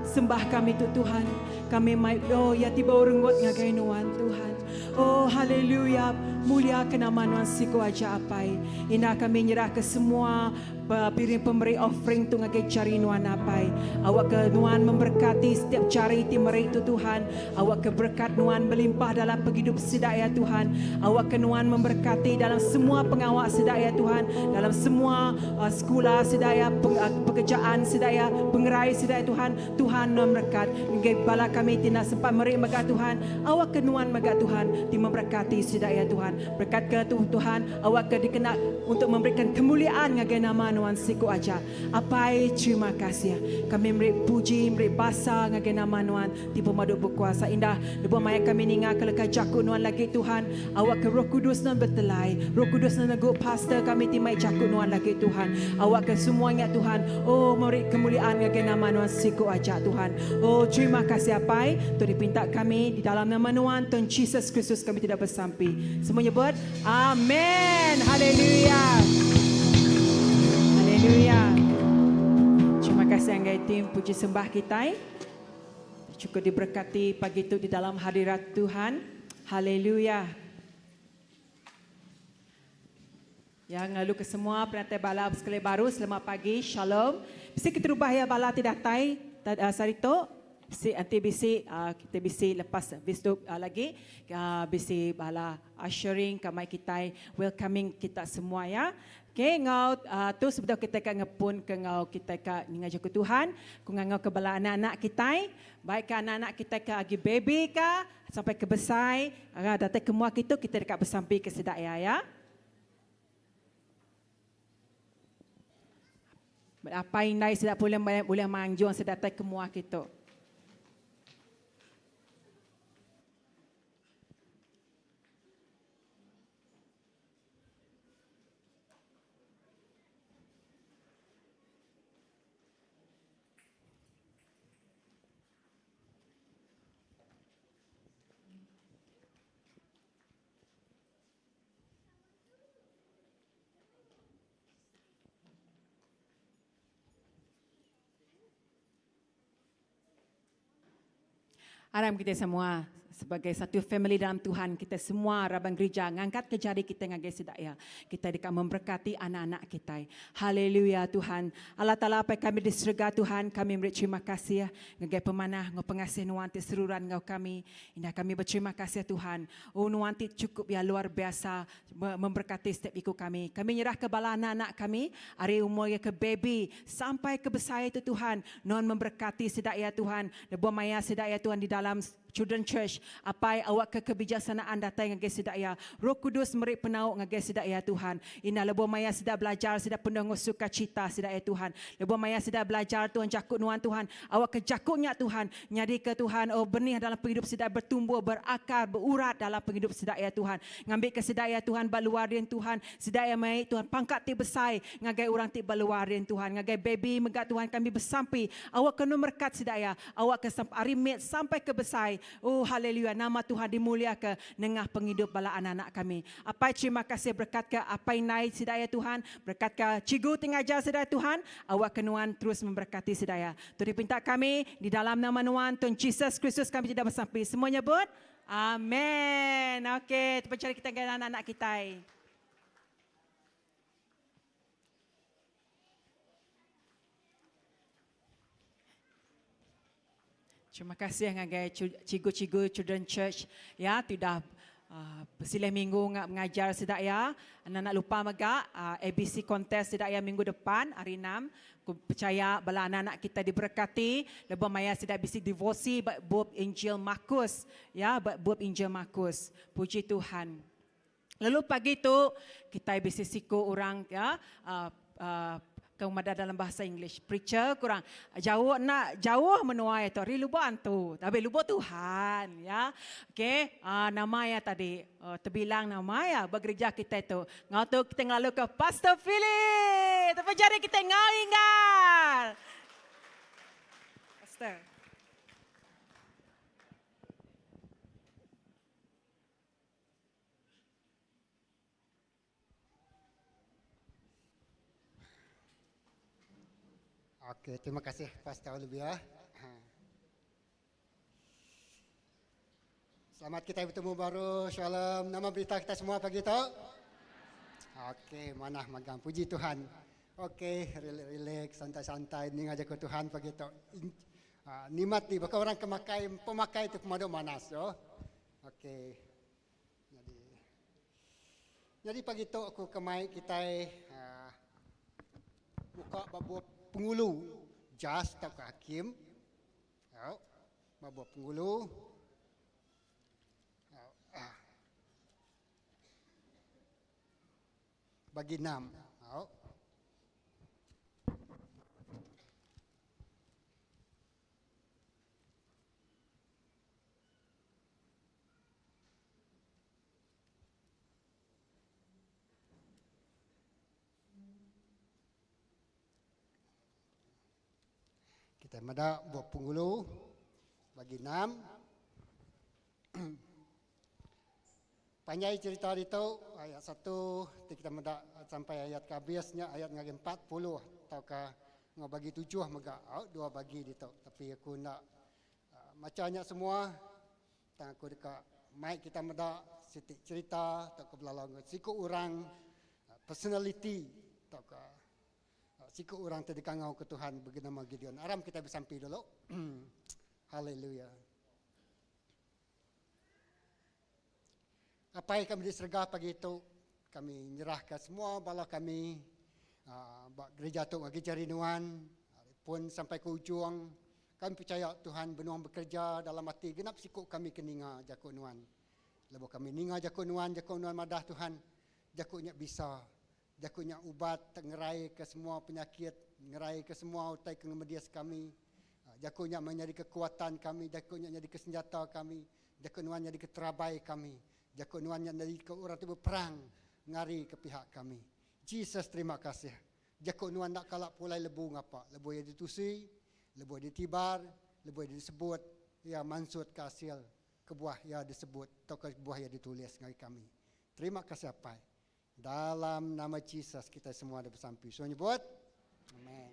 sembah kami tu Tuhan. Kami mai oh ya tiba urenggut ngagai nuan Tuhan. Oh haleluya. Mulia ke nama Nuan siku aja Apai. Indah kami nyerah ke semua piring pemeri offering tu ngagai jari Nuan Apai. Awak ke Nuan memberkati setiap jari ti meri tu Tuhan. Awak ke berkat Nuan belimpah dalam pengidup sida ya Tuhan. Awak ke Nuan memberkati dalam semua pengawa sida ya Tuhan. Dalam semua uh, sekula sida ya, peng, uh, pekerjaan sida ya, pengerai sida ya Tuhan. Tuhan Nuan merekat ngagai bala kami ti enda sempat meri mega Tuhan. Awak ke Nuan mega Tuhan ti memberkati sida ya Tuhan. Berkat ke tu Tuhan awak ke dikena untuk memberikan kemuliaan ngagai nama Nuan siku aja. Apai terima kasih. Kami meri puji meri basa ngagai nama Nuan ti pemadu bekuasa. Indah lebuh maya kami ninga ke leka jaku Nuan lagi Tuhan awak ke Roh Kudus Nuan betelai. Roh Kudus Nuan negu pastor kami ti mai jaku Nuan lagi Tuhan. Awak ke semua nya Tuhan oh meri kemuliaan ngagai nama Nuan siku aja Tuhan. Oh terima kasih Apai tu dipinta kami di dalam nama Nuan Tuhan Jesus Kristus kami ti besampi. Semua nyebut Amen. Haleluya. Haleluya. Terima kasih anggai tim puji sembah kita. Cukup diberkati pagi itu di dalam hadirat Tuhan. Haleluya. Yang lalu ke semua penatai bala sekali baru selamat pagi shalom. Bisi keterubah ya bala ti datai uh, sarito bisi anti bisi uh, kita bisi lepas bis tu uh, lagi uh, bisi bala ushering kamai kita welcoming kita semua ya. Okay, ngau uh, tu sebedau kita ka ngepun ke ngau kita ka ninga jaku Tuhan, ku ngangau ke bala anak-anak kita, baik ke anak-anak kita ke agi baby ka sampai ke besai, uh, datai ke mua kita kita dekat bersampi ke sedak ya ya. Apa indai sedak boleh boleh manjung sedatai ke mua kita. Aram kita semua sebagai satu family dalam Tuhan kita semua raban gereja ngangkat ke jari kita ngagai sedak ya. Kita deka memberkati anak-anak kita. Haleluya Tuhan. Allah Taala apai kami di serega Tuhan kami meri terima kasih ngagai pemanah ngau pengasih nuan ti seruran ngau kami. Indah kami berterima kasih Tuhan. Oh nuan ti cukup ya luar biasa memberkati setiap iku kami. Kami nyerah ke bala anak-anak kami ari umur iya ke baby sampai ke besai tu Tuhan. Nuan memberkati sida iya Tuhan. Lebuh maya sida iya Tuhan di dalam Children Church. Apai awak ke kebijaksanaan datai ngagai sida iya. Roh Kudus meri penau ngagai sida iya Tuhan. Indah lebuh maya sida belajar sida penuh enggau sukacita sida iya Tuhan. Lebuh maya sida belajar Tuhan jaku nuan Tuhan. Awak ke jaku nya Tuhan nyadika Tuhan oh benih dalam pengidup sida bertumbuh berakar beurat dalam pengidup sida iya Tuhan. Ngambika sida iya Tuhan ba luar din Tuhan, sida iya mai Tuhan pangkat ti besai ngagai orang ti ba luar din Tuhan. Ngagai baby mega Tuhan kami besampi awakka nu merekat sida iya, awakka sampai ari mit sampai ke besai. Oh haleluya nama Tuhan dimuliaka nengah pengidup bala anak-anak kami. Apai terima kasih berekatka apai indai sida iya Tuhan, berekatka cikgu ti ngajar sida iya Tuhan, awakka nuan terus memberkati sida iya. Tu dipinta kami di dalam nama nuan Tuhan Jesus Kristus kami ti besampi. Semua nyebut Amen. Okey, tepuk jari kita ngagai anak-anak kitai. Terima kasih ngagai cikgu-cikgu Children Church ya ti udah uh, besilih minggu mengajar sida ya. Anak-anak lupa mega uh, ABC contest sida ya minggu depan hari 6. Ku pechaya bala anak-anak kita diberekati lebuh maya sida bisi devosi ba bup Injil Markus ya ba bup Injil Markus. Puji Tuhan. Lalu pagi tu kitai bisi siku orang ya uh, uh, ke madah dalam bahasa English preacher kurang jauh nak jauh menua itu ari lubok antu tapi lubok Tuhan ya. Okey uh, nama ya tadi Oh, terbilang nama ya ba gereja kita tu. Ngau tu kita ngelalu ke Pastor Philip. Tepuk jari kita ngau inggar. Pastor. Okey, terima kasih Pastor Olivia. Selamat kitai betemu baru. Shalom. Nama berita kita semua pagi tu? Okey, manah magang. Puji Tuhan. Okey, relax-relax, santai-santai ninga jaku Tuhan pagi tu. Ah, nimat ti baka orang ke makai pemakai ti pemadu manas tu. Okey. Nyadi Nyadi pagi tu aku ke mai kitai ah, muka ba bup pengulu jas tauka hakim. Au, ba bup pengulu. Au. Ah. Bagi enam. Au. Kita meda bup pengulu bagi enam. Panjai cerita ditu ayat satu ti kita meda sampai ayat ke habis nya ayat ngagai 40 tauka enggau bagi tujuh mega au dua bagi ditu tapi aku enda macha nya semua tang aku deka mai kita meda siti cerita tauka belalau enggau siku orang personality tauka Siku orang ti dikangauka Tuhan begenama Gideon. Aram kitai besampi dulu. Haleluya. Apai kami di serega pagi tu, kami nyerahka semua bala kami uh, ba gereja tu ngagai jari nuan pun sampai ke ujung. Kami percaya Tuhan benung bekerja dalam ati genap siku kami ke ninga jaku nuan. Lebuh kami ninga jaku nuan, jaku nuan madah Tuhan, jaku nya bisa Jaku nya ubat te ngeraika semua penyakit, ngeraika semua utai ke ngemedis kami. Jaku nya meh nyadika kekuatan kami, jaku nya nyadika senjata kami, jaku nuan nyadika terabai kami, jaku nuan nya nyadika orang ti beperang ngarika pihak kami. Jesus terima kasih. Jaku nuan enda kala pulai lebu ngapa lebuh iya ditusi, lebuh ditibar, lebuh iya disebut, iya mansutka asil kebuah iya disebut tauka kebuah iya ditulis ngagai kami. Terima kasih Apai. Dalam nama Jesus kitai semua da besampi. Semua nyebut Amen.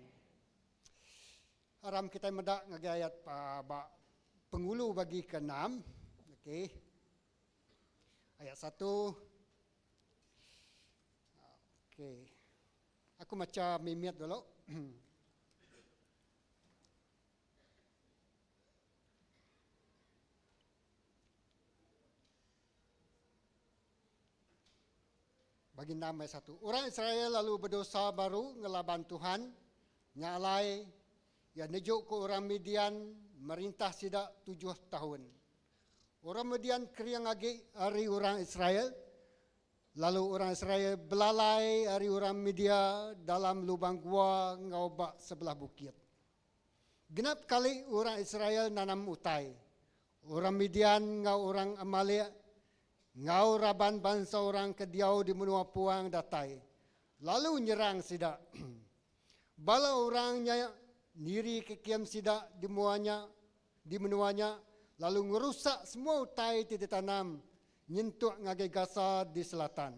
Aram kitai meda ngagai ayat uh, ba pengulu bagi ke-6. Okey. Ayat 1. Okey. Aku macha mimit dulu. Bagi enam ayat satu. Orang Israel lalu bedosa baru ngelaban Tuhan. Nya alai, Iya nejuka orang Midian merintah sida tujuh taun. Orang Midian kering agi ari orang Israel, lalu orang Israel belalai ari orang Midia dalam lubang gua enggau ba sebelah bukit. Genap kali orang Israel nanam utai, orang Midian enggau orang Amalek enggau raban bansa orang ke diau di menua puang datai lalu nyerang sida. Bala orang nya nirika kem sida di mua nya di menua nya lalu ngerusak semua utai ti ditanam nyentuk ngagai Gasa di selatan.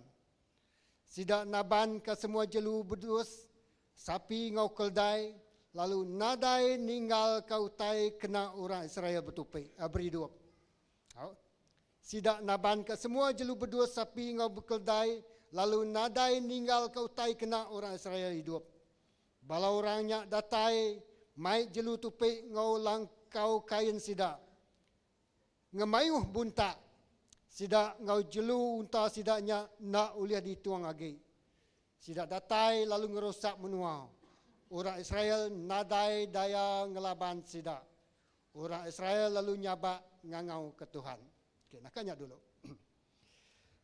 Sida nabanka semua jelu bedus, sapi enggau keldai, lalu nadai ninggalka utai kena orang Israel betupi, beridup. Au. Sida nabanka semua jelu bedus, sapi enggau bekeldai, lalu nadai ninggalka utai kena orang Israel idup. Bala orang nya datai mai jelu tupi enggau langkau kain sida. Ngemayuh buntak sida enggau jelu unta sida nya enda ulih diitung agi. Sida datai lalu ngerusak menua. Orang Israel nadai daya ngelaban sida. Orang Israel lalu nyabak ngangauka tuhan. Okey, naka nya dulu.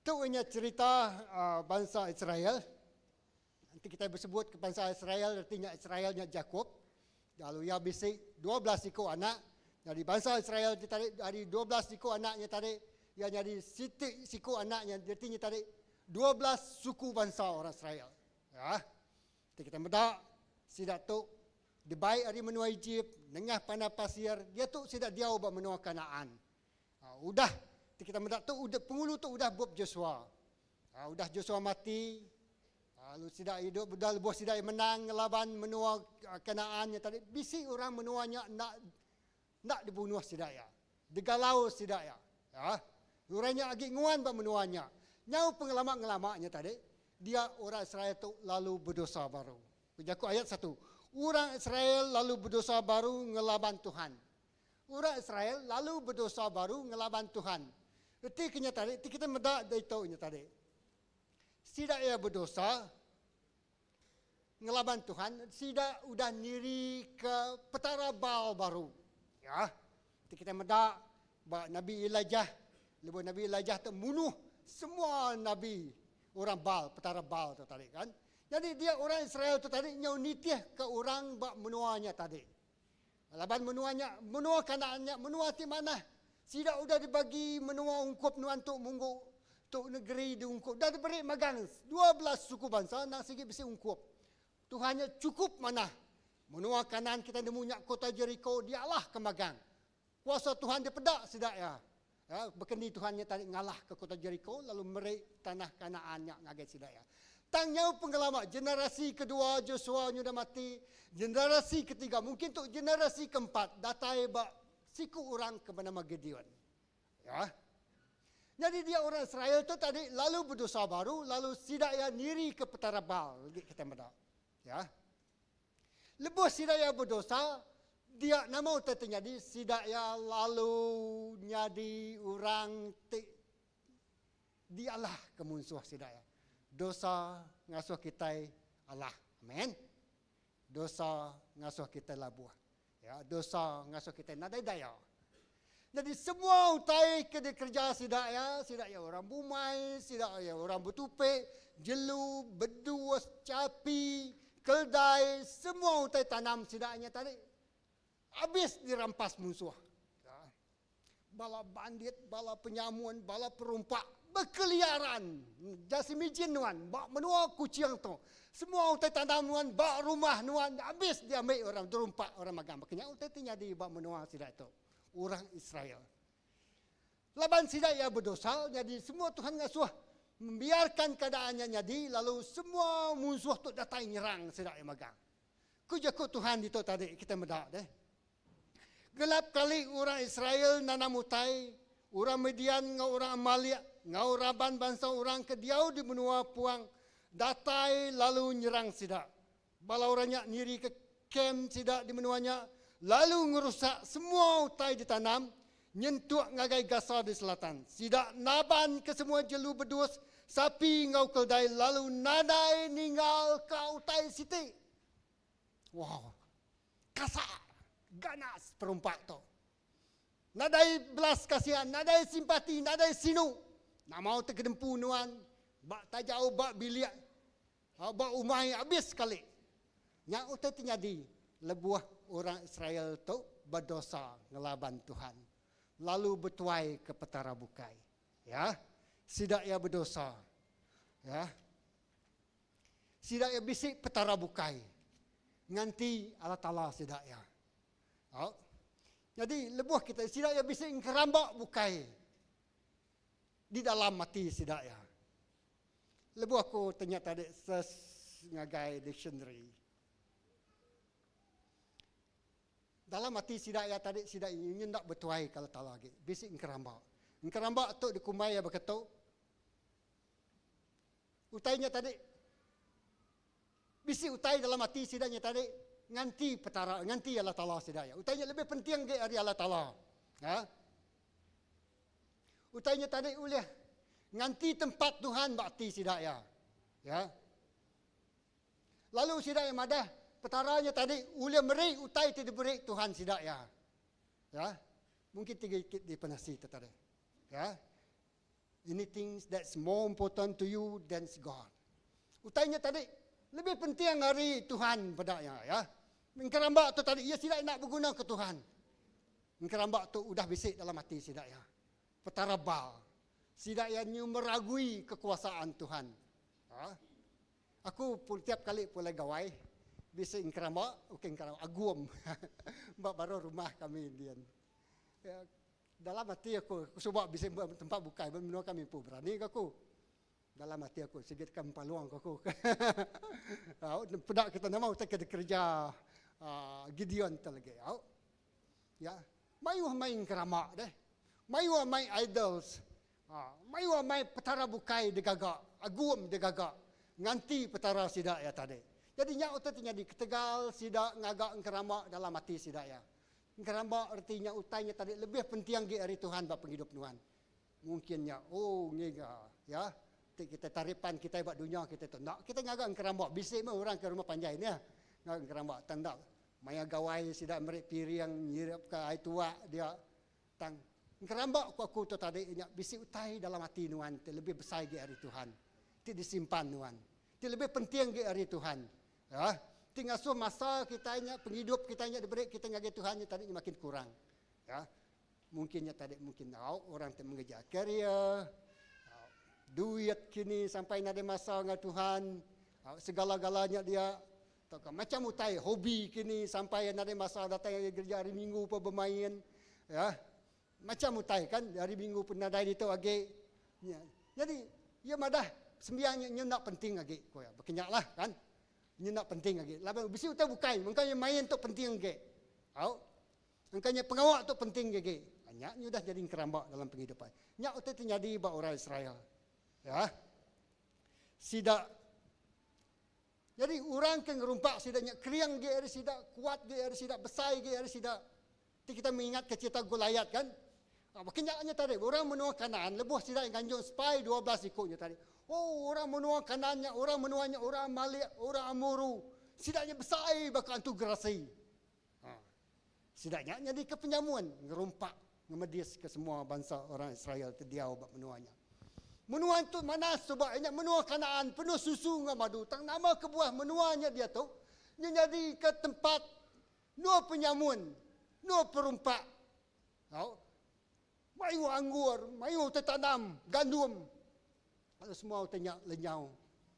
Tu inya cherita bansa Israel. Enti kitai besebut ke bansa Israel reti nya Israel nya Jakop. Lalu iya bisi 12 iku anak. Nyadi bansa Israel ti tadi ari 12 iku anak nya tadi iya nyadi siti siku anak nya reti nya tadi 12 suku bansa orang Israel. Ya. Enti kitai meda sida tu dibai ari menua Ejip nengah panah pasir diatu sida diau ba menua Kanaan. Udah ti kitai meda tu udah pengulu tu udah bup Joshua. Udah Joshua mati, lalu sida idup udah lebuh sida iya menang ngelaban menua Kanaan nya tadi, bisi orang menua nya enda enda dibunuh sida iya. Digalau sida iya. Ya. Orang nya agi nguan ba menua nya. Nyau pengelama-ngelama nya tadi, dia orang Israel tu lalu bedosa baru. Ku jaku ayat satu, Orang Israel lalu bedosa baru ngelaban tuhan. Orang Israel lalu bedosa baru ngelaban tuhan. Reti ke nya tadi, ti kita meda ditu nya tadi. Sida iya bedosa ngelaban Tuhan, sida udah nirika petara Baal baru. Ya. Ti kita meda ba Nabi Elijah, lebuh Nabi Elijah tu munuh semua nabi orang Baal, petara Baal tu tadi kan. Jadi dia orang Israel tu tadi nyau nitih ke orang ba menua nya tadi. Laban menua nya, menua Kanaan nya menua ti manah. Sida udah dibagi menua ungkup nuan tu munggu tu negeri diungkup. Udah diberi magang 12 suku bansa endang sigi bisi ungkup. Tuhan nya chukup manah. Menua Kanaan kitai nemu nya kota Jeriko dialahka magang. Kuasa Tuhan dipeda sida iya. Ya, bekendi Tuhan nya tadi ngalahka kota Jeriko lalu meri tanah Kanaan nya ngagai sida iya. Tang nyau pengelama generasi kedua Josua nya udah mati, generasi ketiga mungkin tu generasi keempat datai ba siku orang ke benama Gideon. Ya. Nyadi dia orang Israel tu tadi lalu bedosa baru lalu sida iya nirika petara Baal agi kitai meda. Ya. Lebuh sida iya bedosa, dia nama utai ti nyadi? Sida iya lalu nyadi orang ti dialahka munsuh sida iya. Dosa ngasuh kitai alah. Amen. Dosa ngasuh kitai labuh. Ya, dosa ngasuh kitai nadai daya. Jadi semua utai ke dikereja sida iya, sida iya orang bumai, sida iya orang betupi, jelu, bedus, chapi, keldai, semua utai tanam sida nya tadi abis dirampas munsuh. Ya. Bala bandit, bala penyamun, bala perumpak bekeliaran. Just imagine nuan ba menua Kuching tu. Semua utai tanam nuan ba rumah nuan abis diambi orang, dirumpak orang magang. Baka nya utai ti nyadi ba menua sida tu. Orang Israel. Laban sida iya bedosa, nyadi semua Tuhan ngasuh membiarkan keadaan nya nyadi lalu semua munsuh tu datai nyerang sida iya magang. Ku jaku Tuhan ditu tadi kita meda deh. Gelap kali orang Israel nanam utai, orang Midian enggau orang Amalek enggau raban bansa orang ke diau di menua puang datai lalu nyerang sida. Bala orang nya nirika kem sida di menua nya lalu ngerusak semua utai ditanam nyentuk ngagai Gasa di selatan. Sida nabanka semua jelu bedus, sapi enggau keldai lalu nadai ninggalka utai siti. Wow! Kasar! Ganas perumpak tu. Nadai belas kasihan, nadai simpati, nadai sinu. Nama utai ke dempu nuan ba tajau ba bilik Ba umai abis sekali. Nya utai ti nyadi lebuh orang Israel tu bedosa ngelaban Tuhan, lalu betuai ke petara bukai. Ya, sida iya bedosa. Ya. Sida iya bisi petara bukai nganti Allah Taala sida iya. Au. Nyadi lebuh kita sida iya bisi engkeramba bukai di dalam ati sida iya. Lebuh aku tanya tadi search ngagai dictionary. Dalam ati sida iya tadi sida iya enda betuai ke Allah Taala agi. Bisi engkeramba. Engkeramba tu dikumbai iya baka tu. Utai nya tadi bisi utai dalam ati sida nya tadi nganti petara nganti Allah Taala sida iya. Utai nya lebih penting agi ari Allah Taala. Ha? Utai nya tadi ulih nganti tempat Tuhan ba ati sida iya. Ya. Lalu sida iya madah, Petara nya tadi ulih meri utai ti diberi Tuhan sida iya. Ya. Mungkin tiga ikit di penasi tu tadi. Ya. Anything that's more important to you than God. Utai nya tadi lebih penting ari Tuhan peda iya, ya. Engkeramba tu tadi iya sida enda beguna ke Tuhan. Engkeramba tu udah bisi dalam ati sida iya. Petara Baal. Sida iya nyu meragui kekuasaan Tuhan. Ha? Aku pun tiap kali pulai gawai bisi engkeramba, okey engkeramba agum ba baruh rumah kami dian. Ya, dalam ati aku, aku suba bisi ba tempat bukai ba menua kami empu berani ga aku. Dalam ati aku sigi deka empaluang ko aku. Au peda kita nama utai ke dikereja uh, Gideon tu lagi. Au. Ya. Mayuh mai engkeramba deh. Mayuh mai idols. Ha, mayuh amai petara bukai digaga, agum digaga nganti petara sida iya tadi. Jadi nya utai ti nyadi ketegal sida ngaga engkeramba dalam ati sida iya. Engkeramba reti nya utai nya tadi lebih penting agi ari Tuhan ba pengidup nuan. Mungkin nya oh ngiga ya ti kita taripan kitai ba dunya kita tu enda kita ngaga engkeramba bisi meh orang ke rumah panjai nih ngaga engkeramba tang enda maya gawai sida meri piring nyirap ka ai tuak dia tang engkeramba ku aku tu tadi nya bisi utai dalam ati nuan ti lebih besai agi ari Tuhan ti disimpan nuan ti lebih penting agi ari Tuhan ya ti ngasuh masa kitai nya pengidup kitai nya diberi kitai ngagai Tuhan nya tadi nya makin kurang ya. Mungkin nya tadi mungkin au orang ti mengejar karier, au duit kini sampai nadai masa enggau Tuhan, au segala-gala nya dia tauka macam utai hobi kini sampai nadai masa datai ngagai gereja hari minggu pun bemain ya. Macam utai kan hari minggu pun nadai ditu agi. Nya. Jadi iya madah sembiang nya nya enda penting agi ku iya. Baka nya lah kan. Nya enda penting agi laban bisi utai bukai mengka iya main tu penting agi. Au. Engka nya pengawa tu penting agi. Nya nyudah nyadi engkeramba dalam pengidup ai. Nya utai ti nyadi ba orang Israel. Ya. Sida Jadi orang ke ngerumpak sida nya kering agi ari sida, kuat agi ari sida, besai agi ari sida. Ti kita mengingatka cerita Goliat kan. Ha, baka nya nya tadi orang menua Kanaan lebuh sida nganjung spy 12 iku nya tadi. Oh orang menua Kanaan nya, orang menua nya, orang Amalek, orang Amuru. Sida nya besai baka antu gerasi. Ha. Sida nya nyadika penyamun ngerumpak ngemediska semua bansa orang Israel ti diau ba menua nya. Menua tu manah suba iya nya menua Kanaan penuh susu enggau madu tang nama kebuah menua nya diatu nya nyadika tempat endur penyamun, endur perumpak. Au. Mayuh anggur, mayuh utai tanam, gandum. Lalu semua utai nya lenyau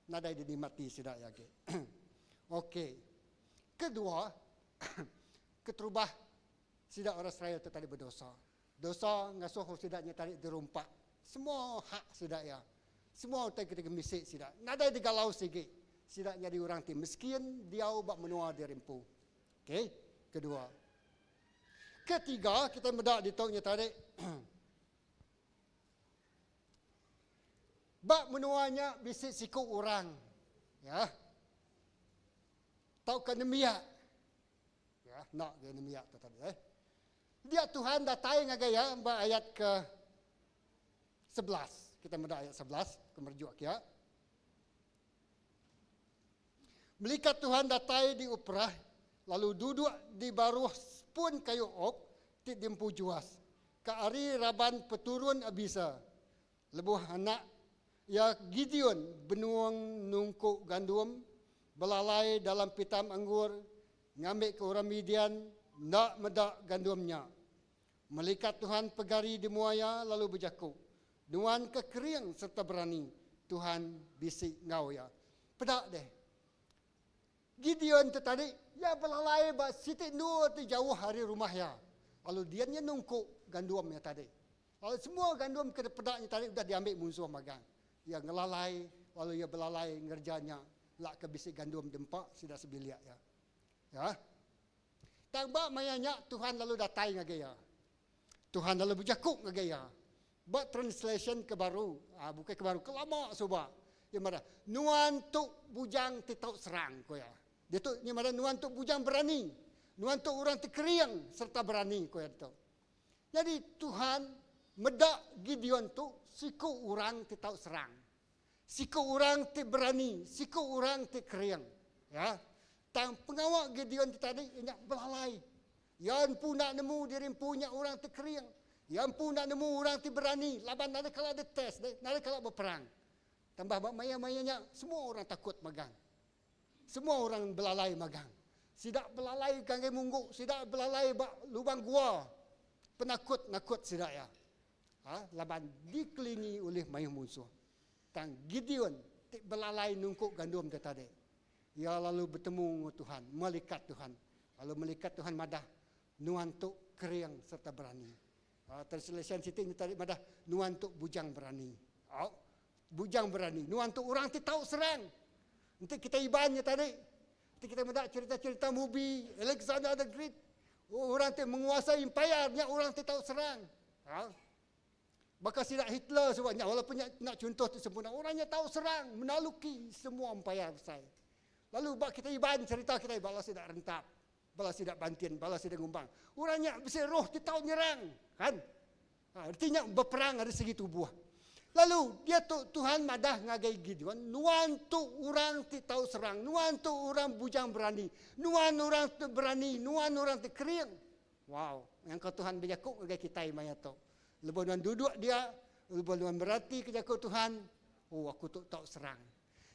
nadai dinikmati sida iya agi. Okey. Kedua, keterubah sida orang Israel tu tadi bedosa. Dosa ngasuh sida nya tadi dirumpak semua hak sida iya. Semua utai ke digemisi sida nadai digalau sigi. Sida nyadi orang ti miskin diau ba menua diri empu. Okey, kedua. Ketiga, kitai meda ditu nya tadi ba menua nya bisi siku orang ya tauka nembiak ya enda ge nembiak tu tadi eh dia Tuhan datai ngagai iya ba ayat ke 11 kita meda ayat 11 ke merujuk kia Melikat Tuhan datai di Oprah lalu duduk di baruh sepun kayu ok ti diempu Joas, ke ari raban peturun Abieser. Lebuh anak iya Gideon benung nungku gandum belalai dalam pitam anggur ngambika orang Midian enda meda gandum nya. Melikat Tuhan pegari di mua iya lalu bejaku, Nuan ke kering sereta berani, Tuhan bisi enggau iya. Peda deh. Gideon tu tadi, iya belalai ba siti endur ti jauh ari rumah iya. Lalu dian iya nungku gandum iya tadi. Lalu semua gandum ke dipeda nya tadi udah diambi munsuh magang. Iya ngelalai lalu iya belalai ngereja nya lak ke bisi gandum dempa sida sebilik iya. Ya. Tang ba maya nya Tuhan lalu datai ngagai iya. Tuhan lalu bejaku ngagai iya. Ba translation ke baru, ah, bukai ke baru, ke lama suba. Iya madah, nuan tu bujang ti tau serang, ku iya. Ditu nya madah nuan tu bujang berani. Nuan tu orang ti kering sereta berani, ku iya ditu. Nyadi Tuhan meda Gideon tu siku orang ti tau serang. Siku orang ti berani, siku orang ti kering. Ya. Tang pengawa Gideon ti tadi iya nya belalai. Iya empu enda nemu diri empu nya orang ti kering. Iya empu enda nemu orang ti berani laban nadai kala ditest deh, nadai kala beperang. Tambah ba maya-maya nya semua orang takut magang. Semua orang belalai magang. Sida belalai ngagai munggu, sida belalai ba lubang gua. Penakut-nakut sida iya. Ha, laban dikelingi ulih mayuh munsuh. Tang Gideon ti belalai nungku gandum ti tadi. Iya lalu betemu enggau Tuhan, melikat Tuhan. Lalu melikat Tuhan madah, Nuan tu kering sereta berani. Uh, translation siti nya tadi madah, Nuan tu bujang berani. Au, bujang berani. Nuan tu orang ti tau serang. Enti kita Iban nya tadi, enti kita meda cerita-cerita movie Alexander the Great, orang ti menguasai empire nya orang ti tau serang. Ha? Baka sida Hitler suba nya walaupun nya enda chunto ti sempurna orang nya tau serang menaluki semua empayar besai. Lalu ba kitai Iban cherita kitai bala sida Rentap, bala sida Bantin, bala sida Ngumbang. Orang nya bisi roh ti tau nyerang kan. Ha, reti nya beperang ari segi tubuh. Lalu diatu Tuhan madah ngagai Gideon, nuan tu orang ti tau serang, nuan tu orang bujang berani, nuan orang ti berani, nuan orang ti kering. Wow, nyangka Tuhan bejaku ngagai kitai maya tu. Lebuh nuan duduk dia, lebuh nuan meratika jaku Tuhan, oh aku tu tau serang.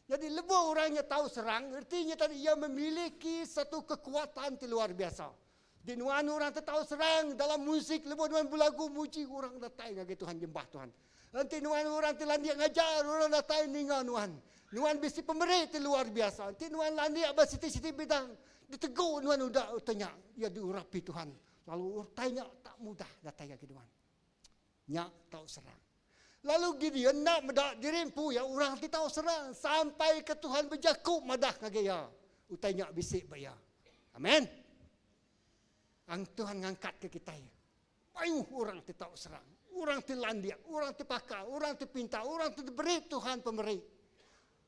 Jadi lebuh orang nya tau serang, reti nya tadi iya memiliki satu kekuatan ti luar biasa. Di nuan orang ti tau serang dalam musik lebuh nuan belagu muji orang datai ngagai Tuhan nyembah Tuhan. Enti nuan orang ti landik ngajar orang datai ninga nuan. Nuan bisi pemeri ti luar biasa. Enti nuan landik ba siti-siti bidang ditegu nuan udah utai nya iya diurapi Tuhan lalu utai nya tak mudah datai ngagai nuan. Nya tau serang. Lalu Gideon enda meda diri empu iya orang ti tau serang sampai ke Tuhan bejaku madah ngagai iya utai nya bisi ba iya. Amen. Ang Tuhan ngangkatka kitai mayuh orang ti tau serang, orang ti landik, orang ti pakar, orang ti pintar, orang ti diberi Tuhan pemeri.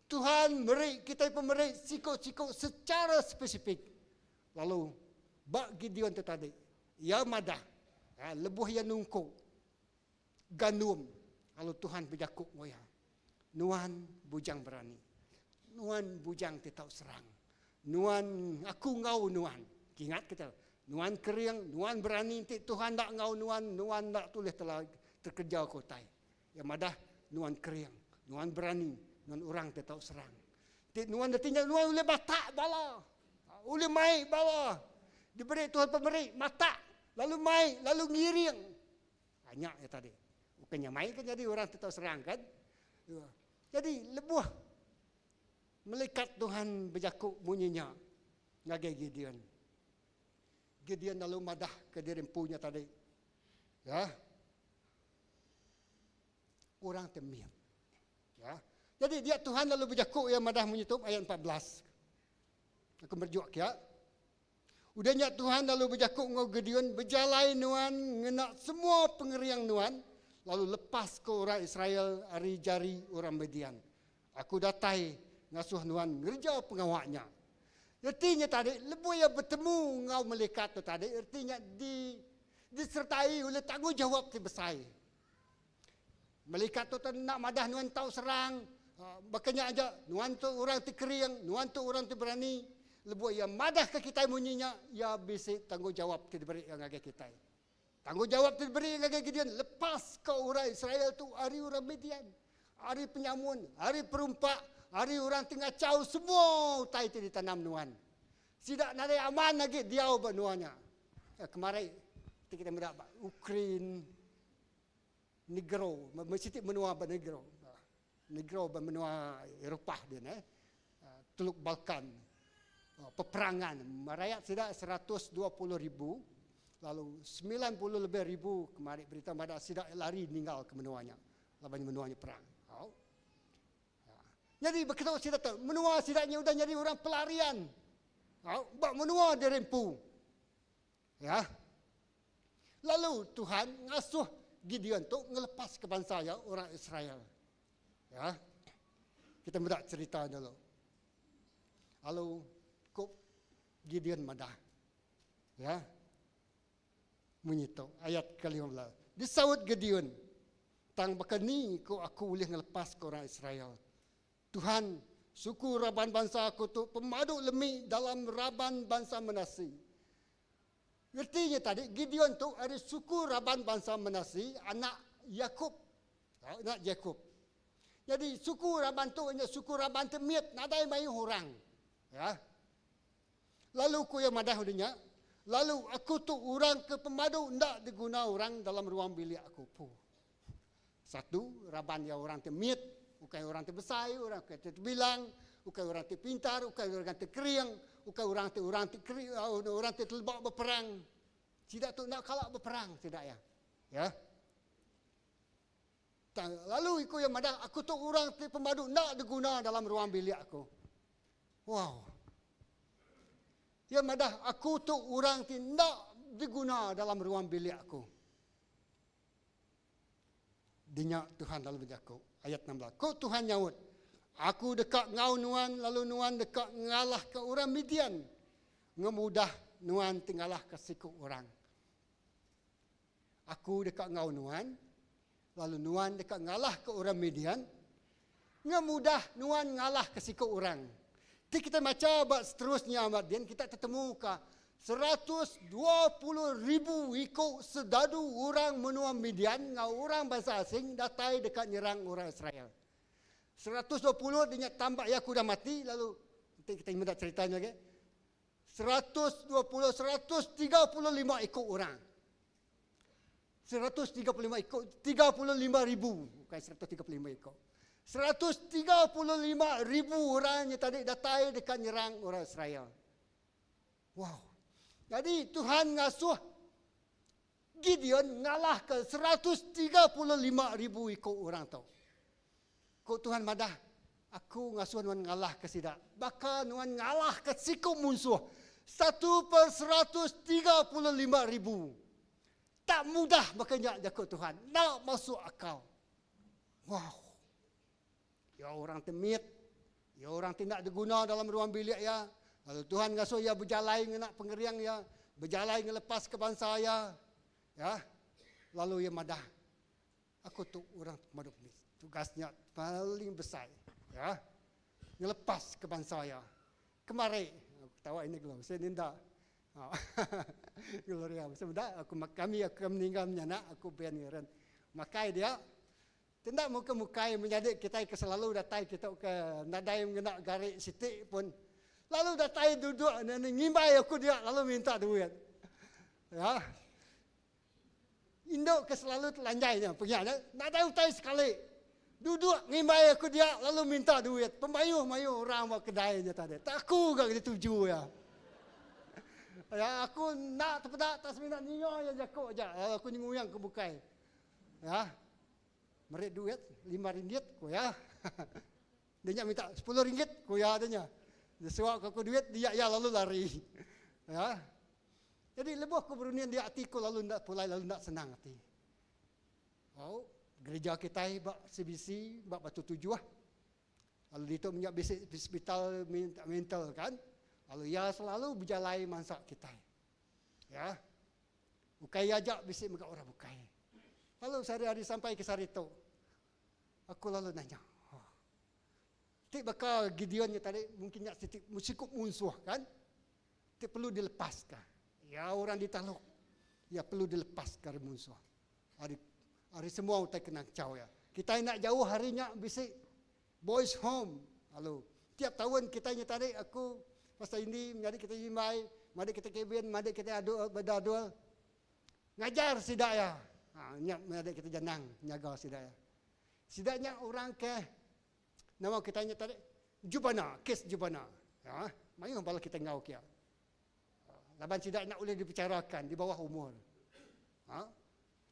Tuhan meri kitai pemeri siku-siku secara spesifik. Lalu ba Gideon tu tadi, iya madah lebuh iya nungku gandum lalu Tuhan bejaku enggau iya, Nuan bujang berani. Nuan bujang ti tau serang. Nuan aku enggau nuan. Kingat kita, nuan kering, nuan berani enti Tuhan enda enggau nuan, nuan enda tulih tela terkereja ke utai. Iya madah nuan kering, nuan berani, nuan orang ti tau serang. Enti nuan reti nya nuan ulih batak bala. Ulih mai bala. Diberi Tuhan pemeri matak lalu mai lalu ngiring. Ha, nya ya tadi. Bukan nya mai ke jadi orang ti tau serang kan. Ya. Jadi lebuh melikat Tuhan bejaku munyi nya ngagai Gideon. Gideon lalu madah ke diri empu nya tadi. Ya. Orang ti mit. Ya. Jadi dia Tuhan lalu bejaku ya madah munyi tu ayat 14. Aku merujuk kia. Udah nya Tuhan lalu bejaku enggau Gideon, Bejalai nuan ngena semua pengering nuan, lalu lepaska orang Israel ari jari orang Midian. Aku datai ngasuh nuan ngereja pengawa nya. Reti nya tadi, lebuh iya betemu enggau melikat tu tadi, reti nya di disertai ulih tanggungjawap ti besai. Melikat tu enda madah nuan tau serang, baka nya aja, nuan tu orang ti kering, nuan tu orang ti berani. Lebuh iya madahka kitai munyi nya, iya bisi tanggungjawap ti diberi iya ngagai kitai. Tanggungjawap ti diberi iya ngagai Gideon, lepaska orang Israel tu ari orang Midian, ari penyamun, ari perumpak, ari orang ti ngachau semua utai ti ditanam nuan. Sida nadai aman agi diau ba menua nya. Kemari ti kitai meda ba Ukraine, Negro, siti menua ba Negro. Negro ba menua Eropah din eh. Teluk Balkan. Peperangan rayat sida 120 ribu lalu 90 lebih ribu kemari berita madah sida lari ninggal ke menua nya laban menua nya perang. Au. Nyadi beketu sida tu menua sida nya udah nyadi orang pelarian. Au, ba menua diri empu. Ya. Lalu Tuhan ngasuh Gideon tu ngelepaska bansa iya orang Israel. Ya. Kita meda cerita dulu. Lalu ku Gideon madah. Ya. Munyi tu ayat ke-15. Disaut Gideon, tang baka ni ku aku ulih ngelepaska orang Israel? Tuhan, suku raban bansa aku tu pemadu lemi dalam raban bansa Manasi. Reti nya tadi, Gideon tu ari suku raban bansa Manasi, anak Yakub. Anak Jacob. Jadi suku raban tu nya suku raban ti mit, nadai mayuh orang. Ya. Lalu ku iya madah udah nya, lalu aku tu orang ke pemadu enda diguna orang dalam ruang bilik aku. Puh. Satu, raban iya orang ti mit, ukai orang ti besai, orang ti tebilang, ukai orang ti pintar, ukai orang ti kering, ukai orang ti orang ti kering, orang ti teleba beperang. Sida tu enda kala beperang sida iya. Ya. Tang lalu iku iya madah aku tu orang ti pemadu enda diguna dalam ruang bilik aku. Wow. Iya madah aku tu orang ti enda diguna dalam ruang bilik aku. Dinya Tuhan lalu bejaku. Ayat 16. Ku Tuhan nyaut, Aku deka enggau nuan lalu nuan deka ngalahka orang Midian ngemudah nuan ti ngalahka siku orang. Aku deka enggau nuan lalu nuan deka ngalahka orang Midian ngemudah nuan ngalahka siku orang. Ti kitai macha ba seterusnya ba din kita tetemuka 120 ribu iku sedadu orang menua Midian enggau orang bansa asing datai deka nyerang orang Israel. 120 dia tambah ya aku dah mati lalu nanti kita minta ceritanya lagi. 120 135 iku orang. 135 iku 35 ribu bukan 135 iku. 135 ribu orang yang tadi datai dekat nyerang orang Israel. Wow. Jadi Tuhan ngasuh Gideon ngalah ke 135 ribu iku orang tu. Ku Tuhan madah, aku ngasuh nuan ngalah ke sidak. Baka nuan ngalah ke siku musuh. 1 per 135 ribu. Tak mudah makanya jaku Tuhan. Nak masuk akal. Wow. Ya orang temit. Ya orang tidak diguna dalam ruang bilik ya. Lalu Tuhan ngasuh ya berjalai ngena pengeriang ya. Berjalai ngelepas ke bangsa ya. Ya. Lalu ya madah. Aku tu orang maduk ni. Tugasnya paling besar. Ya. Ngelepas ke bangsa ya. Kemari. Aku tahu ini kalau saya ninda. Gloria. Sebentar aku kami akan meninggal menyanak aku biar ngiran. Makai dia Tidak muka mukai menjadi kita ke selalu datai kita ke nadai mengena garik sitik pun. Lalu datai duduk ni ngimbai aku dia lalu minta duit. Ya. Induk ke selalu telanjainya pergi nadai utai sekali. Duduk ngimbai aku dia lalu minta duit. Pemayuh-mayuh orang buat kedainya tadi. Tak aku gak dituju ya. Ya aku nak terpedak tak seminat ninga ya jakuk aja. Aku nguyang ke bukai. Ya. Merik duit RM5 ku ya. Dia nak minta RM10 ku ya dia. Dia suap aku duit dia ya lalu lari. Ya. Jadi lebuh aku berunian dia hati ku lalu nak pulai lalu nak senang hati. Oh, gereja kita bak CBC bak Batu Tujuh. Lalu itu minyak bisik hospital mental kan. Lalu ya selalu berjalai mansak kita. Ya. Bukai ajak bisik mega orang bukai. Lalu sehari-hari sampai ke sehari tu. Aku lalu nanya. Oh. Tik bakal Gideon tadi mungkin nak sitik musikup musuh kan. Tik perlu dilepaskan. Ya orang ditaluk. Ya perlu dilepaskan dari musuh. Hari hari semua utai kena kacau ya. Kita nak jauh harinya bisik boys home. Lalu tiap tahun kita nya tadi aku pasal ini menjadi kita imai, mari kita kevin, mari kita adu berdadul. Ngajar sidak ya. Ha, nyak menjadi kita janang nyaga sidak ya. Sidaknya orang ke nama kita nya tadi jubana, kes jubana. Ya, mayu bala kita ngau kia. Laban sidak nak boleh dibicarakan di bawah umur. Ha?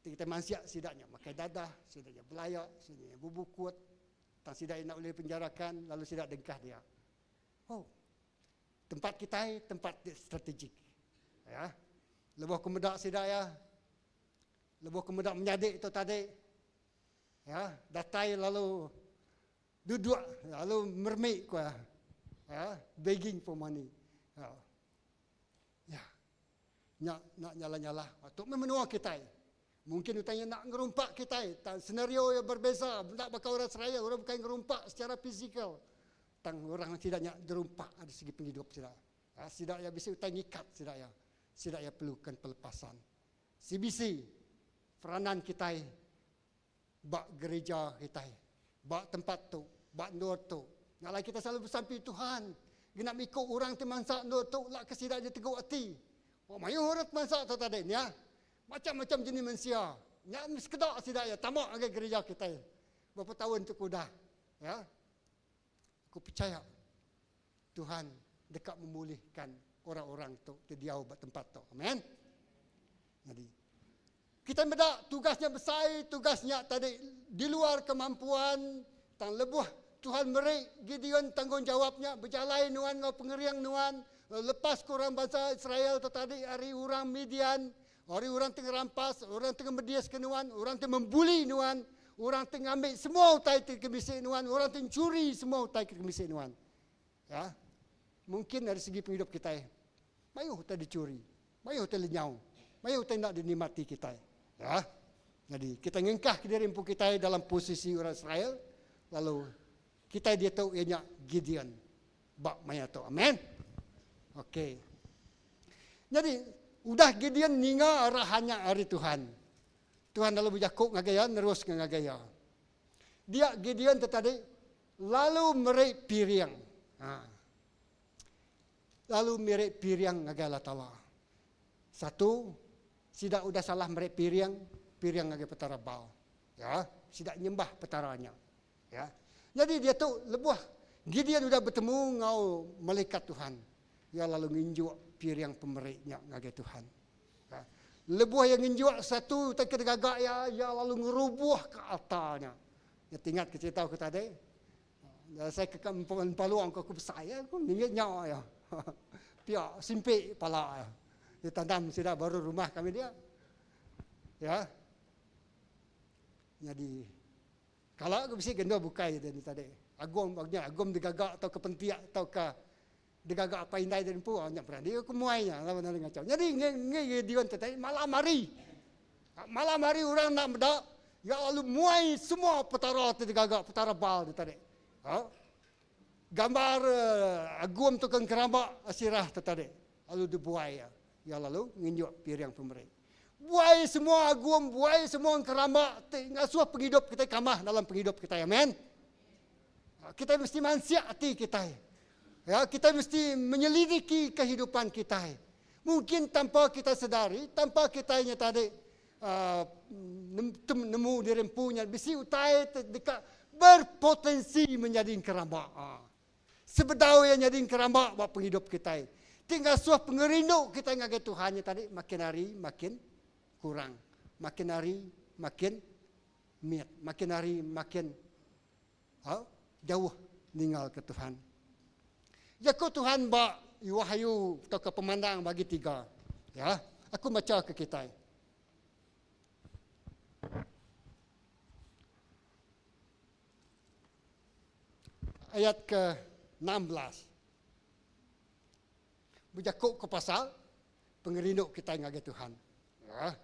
Kita mansiak sidaknya makai dadah, sidaknya belayak, sidaknya bubukut. Tak sidak nak boleh penjarakan, lalu sidak dengkah dia. Oh, tempat kita tempat strategik. Ya. Lebuh kemedak sidak ya. Lebuh kemedak menyadik itu tadi. Ya, datai lalu duduk lalu mermik ku ya. Ya, begging for money. Ya. Ya. Nak nak nyala-nyala. Atau menua kita. Mungkin utanya nak ngerumpak kita. Tak senario yang berbeza. Tak bakal orang Israel, orang bukan ngerumpak secara fizikal. Tang orang tidak nak derumpak ada segi penghidup tidak. Ya, tidak ya bisa utang ikat tidak ya. Tidak ya perlukan pelepasan. CBC peranan kita bak gereja kita, bak tempat tu, bak nur tu. Nak kita selalu bersampi Tuhan. Genap ikut orang temansak nur tu lak kesidak dia teguh hati. Oh mayu orang temansak tu tadi ni ya. Macam-macam jenis manusia. Nyak sekedak sidak ya tamak ke gereja kita. Berapa tahun tu kuda. Ya. Aku percaya Tuhan dekat memulihkan orang-orang tu di diau buat tempat tu. Amin. Jadi kita medak tugasnya besar, tugasnya tadi di luar kemampuan, tang lebuh Tuhan beri Gideon tanggungjawabnya berjalai nuan ngau pengeriang nuan lepas ke orang bangsa Israel tu tadi hari orang Midian, hari orang tengah rampas, orang tengah medias ke nuan, orang tengah membuli nuan, Orang ti ngambi semua utai ti kemisi nuan, orang ti enchuri semua utai ti kemisi nuan. Ya. Mungkin ari segi pengidup kitai mayuh utai dichuri, mayuh utai lenyau, mayuh utai enda dinikmati kitai. Ya. Nyadi kitai ngengkah kediri empu kitai dalam posisi orang Israel lalu kitai diatu iya nya Gideon ba maya tu. Amen. Okey. Nyadi udah Gideon ninga arahan nya ari Tuhan. Tuhan lalu bejaku ngagai iya neruska ngagai iya. Dia Gideon tu tadi lalu meri piring. Ha. Lalu meri piring ngagai Allah Taala. Satu, sida udah salah meri piring, piring ngagai petara Baal. Ya, sida nyembah petara nya. Ya. Nyadi diatu lebuh Gideon udah betemu enggau malaikat Tuhan, iya lalu nginjuk piring pemeri nya ngagai Tuhan. Ya. Lebuh iya nginjuk satu utai ke digaga iya, iya lalu ngerubuhka altar nya. Iya tingat ke cerita aku tadi. Ya, saya ke empaluang ke aku besai ya, aku nginggit nya ya. Pia simpi pala ya. Dia tanam sida baru rumah kami dia. Ya. Jadi Kala ke bisi gendur bukai deh tadi. Agum nya agum digaga tauka pentik tauka digaga apai indai diri empu nya berani aku muai nya laban nadai ngachau. Nyadi ngi diun tu tadi malam hari. Malam hari orang enda meda iya lalu muai semua petara ti digaga petara Baal tu tadi. Ha gambar agum tu ke engkeramba Asirah tu tadi lalu dibuai iya. Iya lalu nginjuk piring pemeri. Buai semua agum, buai semua engkeramba ti ngasuh pengidup kitai kamah dalam pengidup kitai. Amen. Ha, kitai mesti mansik ati kitai. Ya, kitai mesti menyelidiki kehidupan kitai. Mungkin tanpa kita sedari, tanpa kitai nya tadi uh, nemu diri empu nya bisi utai ti deka berpotensi menjadi engkeramba. Ha. Sebedau iya nyadi engkeramba ba pengidup kitai, ti ngasuh pengerindu kitai ngagai Tuhan nya tadi makin hari makin kurang, makin hari makin mit, makin hari makin jauh ninggalka Tuhan. Jaku Tuhan ba Wahyu tauka Pemandang bagi tiga. Ya, aku macha ke kitai. Ayat ke 16. Bejaku ke pasal pengerindu kitai ngagai Tuhan. Ya.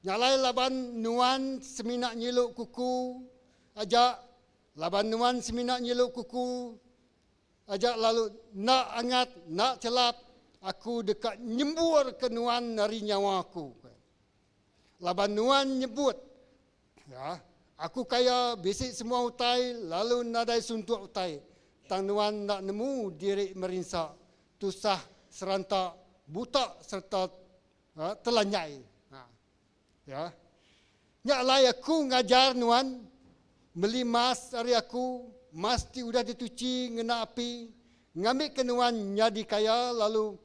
Nya alai laban nuan semina nyilu kuku aja, laban nuan semina nyilu kuku aja lalu enda angat, enda chelap, aku deka nyemburka nuan ari nyawa aku. Laban nuan nyebut, Ya, aku kaya bisi semua utai lalu nadai suntuk utai, tang nuan enda nemu diri merinsa, tusah, seranta, buta sereta telanjai. Ha. Ya. Nya alai aku ngajar nuan meli mas ari aku, mas ti udah dituchi ngena api, ngambika nuan nyadi kaya lalu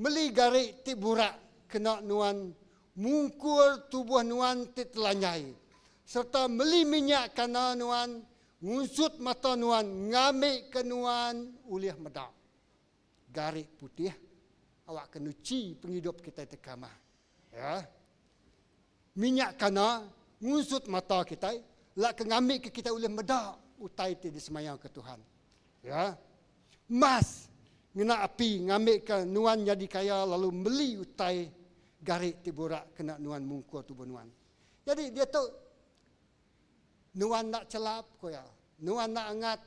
Meli gari ti burak kena nuan mungkur tubuh nuan ti telanjai, sereta meli minyak kana nuan ngunsut mata nuan ngambika nuan ulih meda. Gari putih awakka nuchi pengidup kitai ti kamah. Ya. Minyak kana ngunsut mata kitai lak ke ngambika kitai ulih meda utai ti disemayaka Tuhan. Ya. Mas ngena api ngambika nuan nyadi kaya lalu meli utai gari ti burak kena nuan mungkur tubuh nuan. Nyadi diatu nuan enda chelap ku iya. Nuan enda angat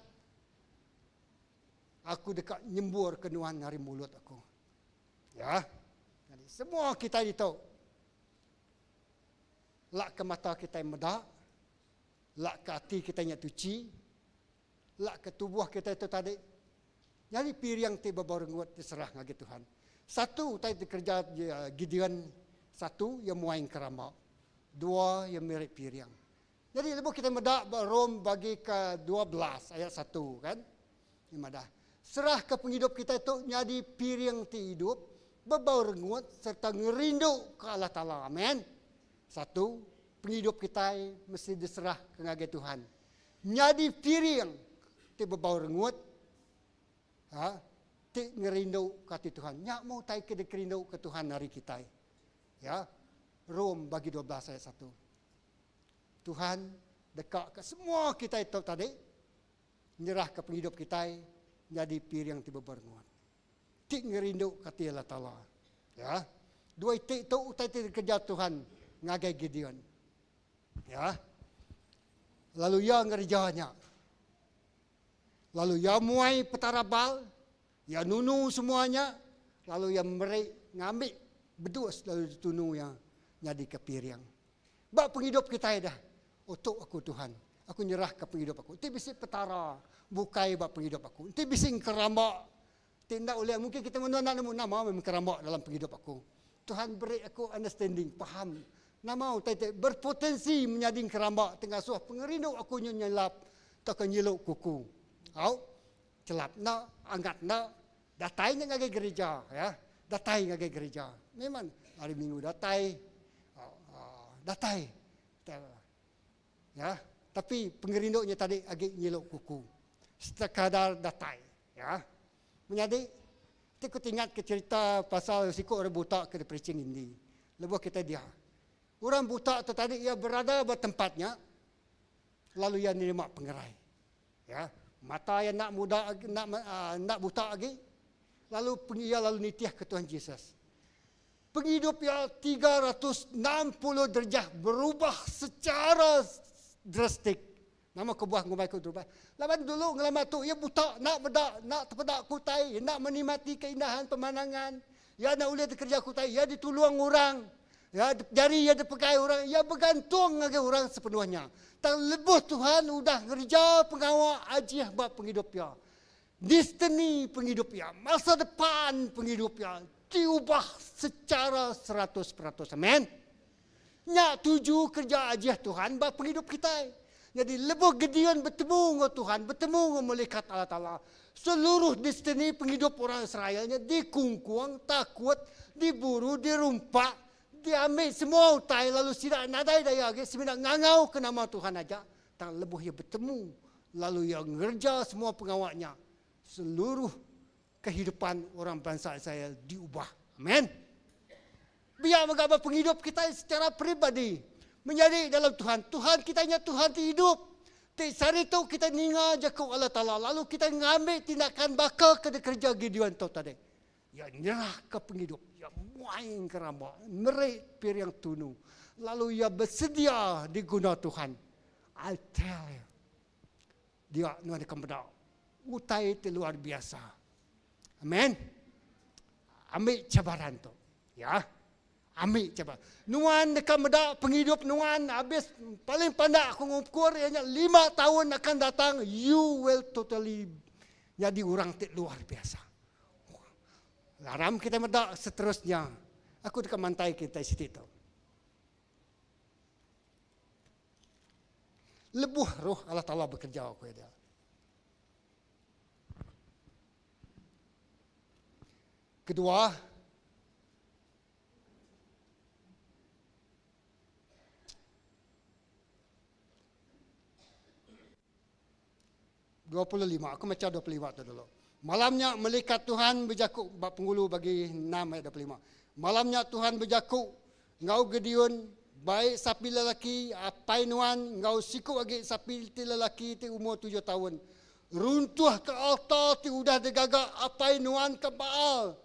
aku deka nyemburka nuan ari mulut aku. Ya. Nyadi semua kitai ditu lak ke mata kitai meda, lak ke ati kitai nya tuchi, Lak ke tubuh kitai tu tadi nyadi piring ti bebau rengut ti serah ngagai Tuhan. Satu utai ti kereja Gideon, satu iya muai engkeramba, dua iya meri piring. Nyadi lebuh kitai meda ba Rome bagi ke 12 ayat satu kan, iya madah, serahka pengidup kitai tu nyadi piring ti idup, bebau rengut sereta ngerinduka Allah Taala. Amen. Satu, pengidup kitai mesti diserahka ngagai Tuhan. Nyadi piring ti bebau rengut, ha, ti ngerinduka ati Tuhan. Nya meh utai ke dikerinduka Tuhan ari kitai. Ya. Rom bagi 12 ayat satu. Tuhan. deka ke semua kitai tu tadi nyerahka pengidup kitai nyadi piring ti beberengut. Ti ngerinduka ati Allah Taala. Ya. Dua iti tu utai ti dikereja Tuhan ngagai Gideon. Ya. Lalu iya ngereja nya. Lalu iya muai petara Baal, iya nunu semua nya, lalu iya meri ngambi bedus lalu ditunu iya nyadika piring. Ba pengidup kitai dah, Utuk aku Tuhan, aku nyerahka pengidup aku. Enti bisi petara bukai ba pengidup aku, enti bisi engkeramba ti enda ulih, mungkin kita menua enda nemu nama meh engkeramba dalam pengidup aku. Tuhan beri aku understanding, faham nama utai ti berpotensi menyadi engkeramba ti ngasuh pengerindu aku nyu nyelap tauka nyilu kuku. Au, chelap enda, angat enda, datai nya ngagai gerija ya, datai ngagai gerija. Memang hari minggu datai, datai. Ya, tapi pengerindu nya tadi agi nyilu kuku. Sekadar datai, ya. Menyadi, ti ku tingat ke cerita pasal siku orang buta ke dipericing indi. Lebuh kita dia. Orang buta tu tadi iya berada ba tempat nya lalu iya nerima pengerai. Ya, mata iya enda muda enda enda buta agi lalu iya lalu nitih ke Tuhan Jesus. Pengidup iya 360 derjah berubah secara drastik. Nama kebuah ngumbai ku berubah? Laban dulu ngelama tu iya buta, enda meda, enda tepeda ku utai, enda menikmati keindahan pemandangan, iya enda ulih dikereja ku utai, iya ditulung orang, ya jari iya dipegai orang, iya begantung ngagai orang sepenuhnya. Tang lebuh Tuhan udah ngereja pengawa ajih ba pengidup iya, Destiny pengidup iya, masa depan pengidup iya diubah secara 100%. Amen. Nya tuju kerja ajih Tuhan ba pengidup kitai. Jadi lebuh Gideon betemu enggau Tuhan, betemu enggau malaikat Allah Taala, seluruh destiny pengidup orang Israel nya dikungkung, takut, diburu, dirumpak, diambil semua utai lalu sida nadai daya agi semina ngangau ke nama Tuhan aja. Tang lebuh iya betemu lalu iya ngereja semua pengawa nya, seluruh kehidupan orang bansa Israel diubah. Amen. Biar mega ba pengidup kitai secara peribadi menyadi dalam Tuhan. Tuhan kitai nya Tuhan ti idup. Ti sehari tu kitai ninga jaku Allah Taala lalu kitai ngambi tindakan baka ke dikereja Gideon tu tadi. Iya nyerahka pengidup iya muai ngerama, meri piring tunu, lalu iya besedia diguna Tuhan. I tell you, dia nuan deka meda utai ti luar biasa. Amen. Ambi cabaran tu. Ya. Ambi cabaran. Nuan deka meda pengidup nuan habis paling pandak aku ngukur iya nya lima tahun akan datang you will totally nyadi orang ti luar biasa. Aram kitai meda seterusnya. Aku deka mantai kitai siti tu. Lebuh roh Allah Taala bekerja ku iya. Kedua, 25. Aku macha 25 tu dulu. Malam nya melikat Tuhan bejaku ba pengulu bagi 6 ayat 25. Malam nya Tuhan bejaku enggau Gideon, bai sapi lelaki apai nuan enggau siku agi sapi ti lelaki ti umur tujuh taun. Runtuh ke altar ti udah digaga apai nuan ke Baal,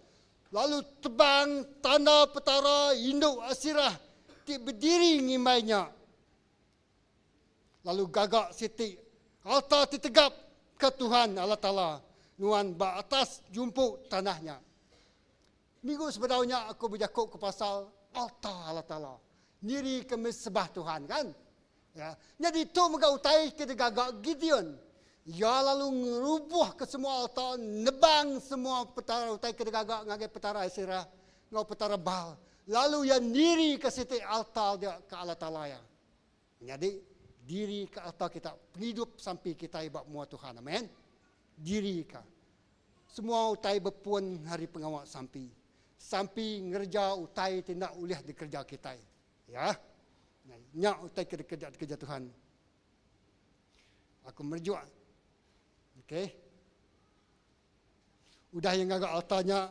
lalu tebang tanda petara indu Asirah ti bediri ngimbai nya. Lalu gaga siti altar ti tegap ke Tuhan Allah Taala nuan ba atas jumpuk tanah nya. Minggu sebedau nya aku bejaku ke pasal altar Allah Taala, nirika mesebah Tuhan kan. Ya. Nyadi tu mega utai ke digaga Gideon. Iya lalu ngerubuhka semua altar, nebang semua petara utai ke digaga ngagai petara Asirah enggau petara Baal. Lalu iya nirika siti altar dia ke Allah Taala iya. Menyadi, dirika altar kita pengidup sampi kitai ba mua Tuhan. Amen. Dirika. Semua utai bepun ari pengawa sampi. Sampi ngereja utai ti enda ulih dikereja kitai. Ya. Nya utai ke dikereja dikereja Tuhan. Aku merejuk. Okey. Udah iya ngaga altar nya,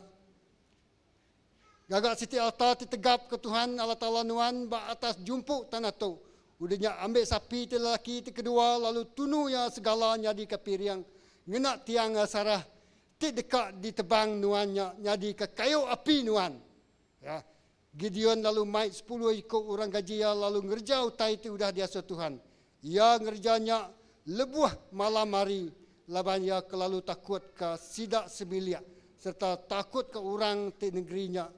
Gaga siti altar ti tegap ke Tuhan Allah Taala nuan ba atas jumpuk tanah tu. Udah nya ambi sapi ti lelaki ti kedua lalu tunu iya segala nyadika piring ngena tiang sarah ti deka ditebang nuan nya nyadika kayu api nuan. Ya. Gideon lalu mai sepuluh iku orang gaji iya lalu ngereja utai ti udah diasuh tuhan. Iya ngereja nya lebuh malam hari laban iya kelalu takutka sida sebilik sereta takutka orang ti nengeri nya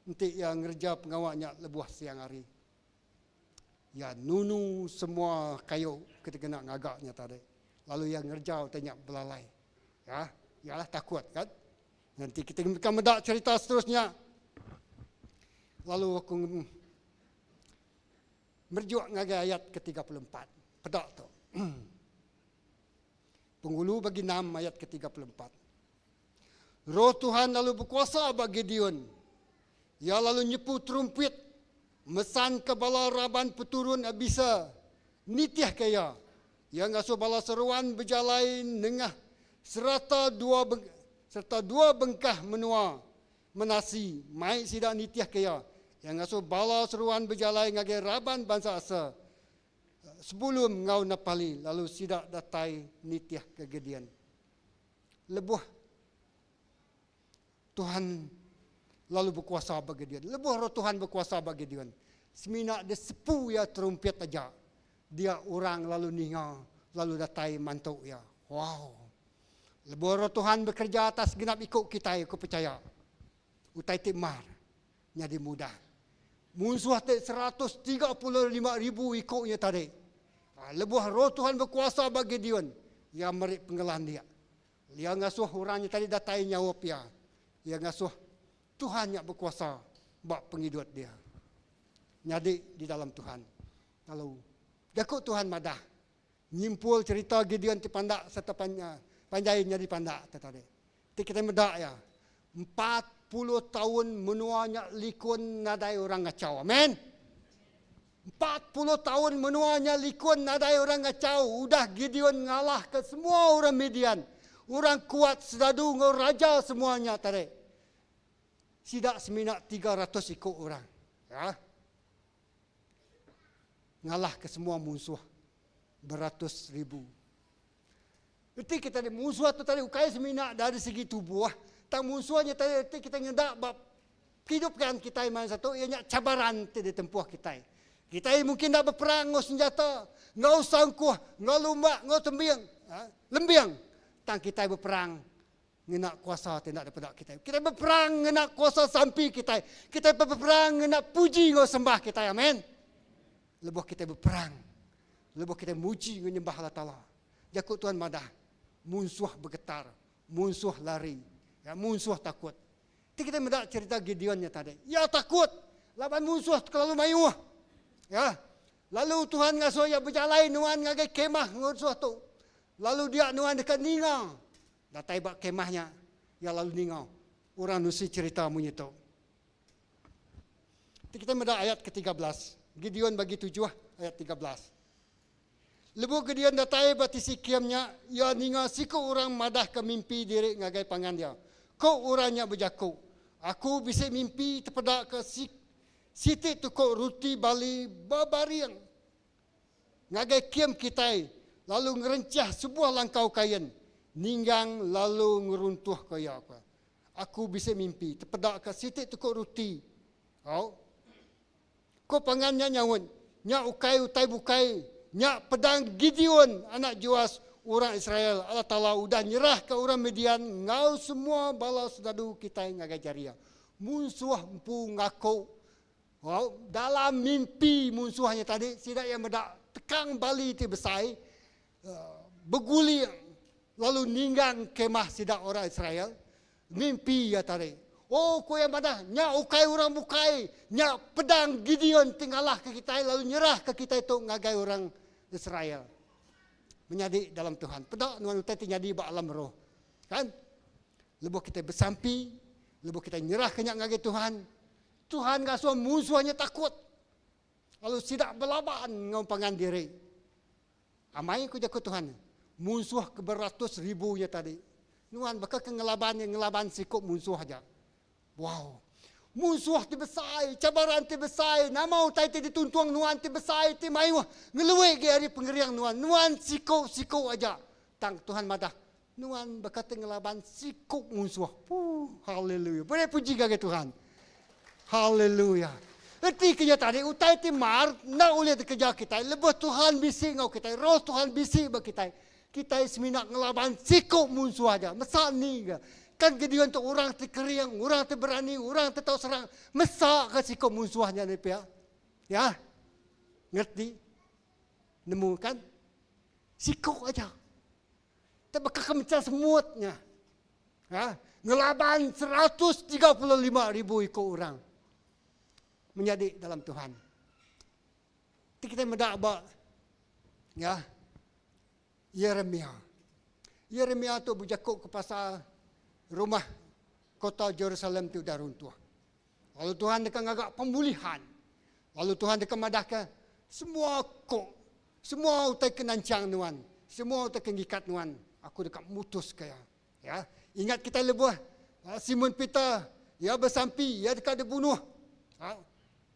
enti iya ngereja pengawa nya lebuh siang hari. Iya nunu semua kayu ke dikena ngaga nya tadi lalu iya ngereja utai nya belalai. Ya, iyalah takut kan. Nanti kita akan meda cerita seterusnya. Lalu aku merjuk ngagai ayat ke-34. Peda tu. Penghulu bagi 6 ayat ke-34. Roh Tuhan lalu bekuasa ba Gideon. Iya lalu nyepu trumpit, mesanka bala raban peturun Abisa nitihka iya. Iya ngasuh bala seruan bejalai nengah serata dua sereta dua bengkah menua Manasi mai sida nitihka iya. Iya ngasuh bala seruan bejalai ngagai raban bansa Aser, Sebulun enggau Naptali lalu sida datai nitihka Gideon. Lebuh Tuhan lalu bekuasa ba Gideon. Lebuh roh Tuhan bekuasa ba Gideon, semina disepu iya terumpit aja, dia orang lalu ninga lalu datai mantu iya. Wow! Lebuh roh Tuhan bekereja atas genap iku kitai aku pechaya utai ti mar nyadi mudah. Munsuh ti 135 ribu iku nya tadi. Ha, lebuh roh Tuhan bekuasa ba Gideon, iya meri pengelandik. Iya ngasuh orang nya tadi datai nyaup iya. Iya ngasuh Tuhan nya bekuasa ba pengidup dia. Nyadi di dalam Tuhan. Lalu jaku Tuhan madah nyimpul cerita Gideon ti pandak serta panjai nyadi pandak tadi. Ti kita meda ya. 40 tahun menuanya likun nadai orang ngacau. Amin. 40 tahun menuanya likun nadai orang ngacau. Udah Gideon ngalah ke semua orang Midian. Orang kuat sedadu ngau raja semuanya tadi. Sidak semina 300 ikut orang. Ya. Ngalah ke semua musuh beratus ribu. Erti kita ni musuh tu tadi ukai semina dari segi tubuh, tang musuhnya tadi erti kita ngedak bab kehidupan kita iman satu ianya cabaran ti ditempuh kita. Kita mungkin nak berperang ngau senjata, ngau sangkuh, ngau lumbak, ngau tembing, ha? Lembing. Tang kita berperang ngena kuasa tidak daripada kita. Kita berperang ngena kuasa sampi kita. Kita berperang ngena puji ngau sembah kita. Amin. Lebuh kita berperang, lebuh kita muji ngau nyembah Allah Taala. Jaku Tuhan madah, musuh bergetar, musuh lari, ya, musuh takut. Ti kita meda cerita Gideonnya tadi. Ya takut, laban musuh terlalu mayuh. Ya. Lalu Tuhan ngasuh ya berjalai nuan ngagai kemah musuh tu. Lalu dia nuan dekat ninga. Datai ba kemahnya, ya lalu ninga. Orang nusi cerita munyi tu. Ti kita meda ayat ke-13. Gideon bagi tujuh ayat 13. Lebuh Gideon datai ba tisi kiamnya, ia ninga siku orang madah ke mimpi diri ngagai pangan dia. Ko orangnya berjaku, aku bisa mimpi terpeda ke si, siti tukuk ruti bali berbaring ngagai kem kitai lalu ngerencah sebuah langkau kain ninggang lalu ngeruntuh ke ia aku. Aku bisa mimpi terpeda ke siti tukuk ruti. Oh. Ko pangannya nyaut, nya ukai utai bukai, nya pedang Gideon anak Joas orang Israel. Allah Taala udah nyerah ke orang Midian ngau semua bala sedadu kita ngagai jari ia. Musuh empu ngaku. Oh, dalam mimpi musuhnya tadi sidak yang medak tekang bali ti besai beguling lalu ninggang kemah sidak orang Israel. Mimpi ia tadi. Oh, ku yang madah, nya ukai orang bukai, nya pedang Gideon tinggalah ke kita lalu nyerah ke kita itu ngagai orang Israel. Menyadi dalam Tuhan. Pedak nuan utai ti nyadi ba alam roh. Kan? Lebuh kita bersampi, lebuh kita nyerah ke nya ngagai Tuhan, Tuhan ngasuh musuhnya takut. Lalu sidak belaban ngau pangan diri. Amai ku jaku Tuhan. Musuh ke beratus ribunya tadi. Nuan baka ke ngelaban yang ngelaban sikup musuh aja. Wow. Munsuh ti besai, cabaran ti besai, nama utai ti dituntung nuan ti besai ti mayuh ngelui agi ari pengering nuan. Nuan siku-siku aja. Tang Tuhan madah, nuan baka ti ngelaban siku munsuh. Puh, haleluya. Beri puji ngagai Tuhan. Haleluya. Reti ke nya tadi, utai ti mar enda ulih dikereja kitai lebuh Tuhan bisi enggau kitai, Roh Tuhan bisi ba kitai. Kitai semina ngelaban siku munsuh aja. Mesa ni ga. Kan Gideon tu orang ti kering, orang ti berani, orang ti tau serang. Mesa ka siku munsuh nya ni pia. Ya. Ngerti? Nemu kan? Siku aja. Tak baka ke mecah semut nya. Ha? Ngelaban 135 ribu iku orang. Menyadi dalam Tuhan. Ti kitai meda ba ya Yeremia. Yeremia tu bejaku ke pasal rumah kota Jerusalem ti udah runtuh. Lalu Tuhan deka ngaga pemulihan. Lalu Tuhan deka madahka semua kok, semua utai ke nanchang nuan, semua utai ke ngikat nuan, aku deka mutuska iya. Ya, ingat kitai lebuh Simon Peter iya besampi, iya deka dibunuh. Ha,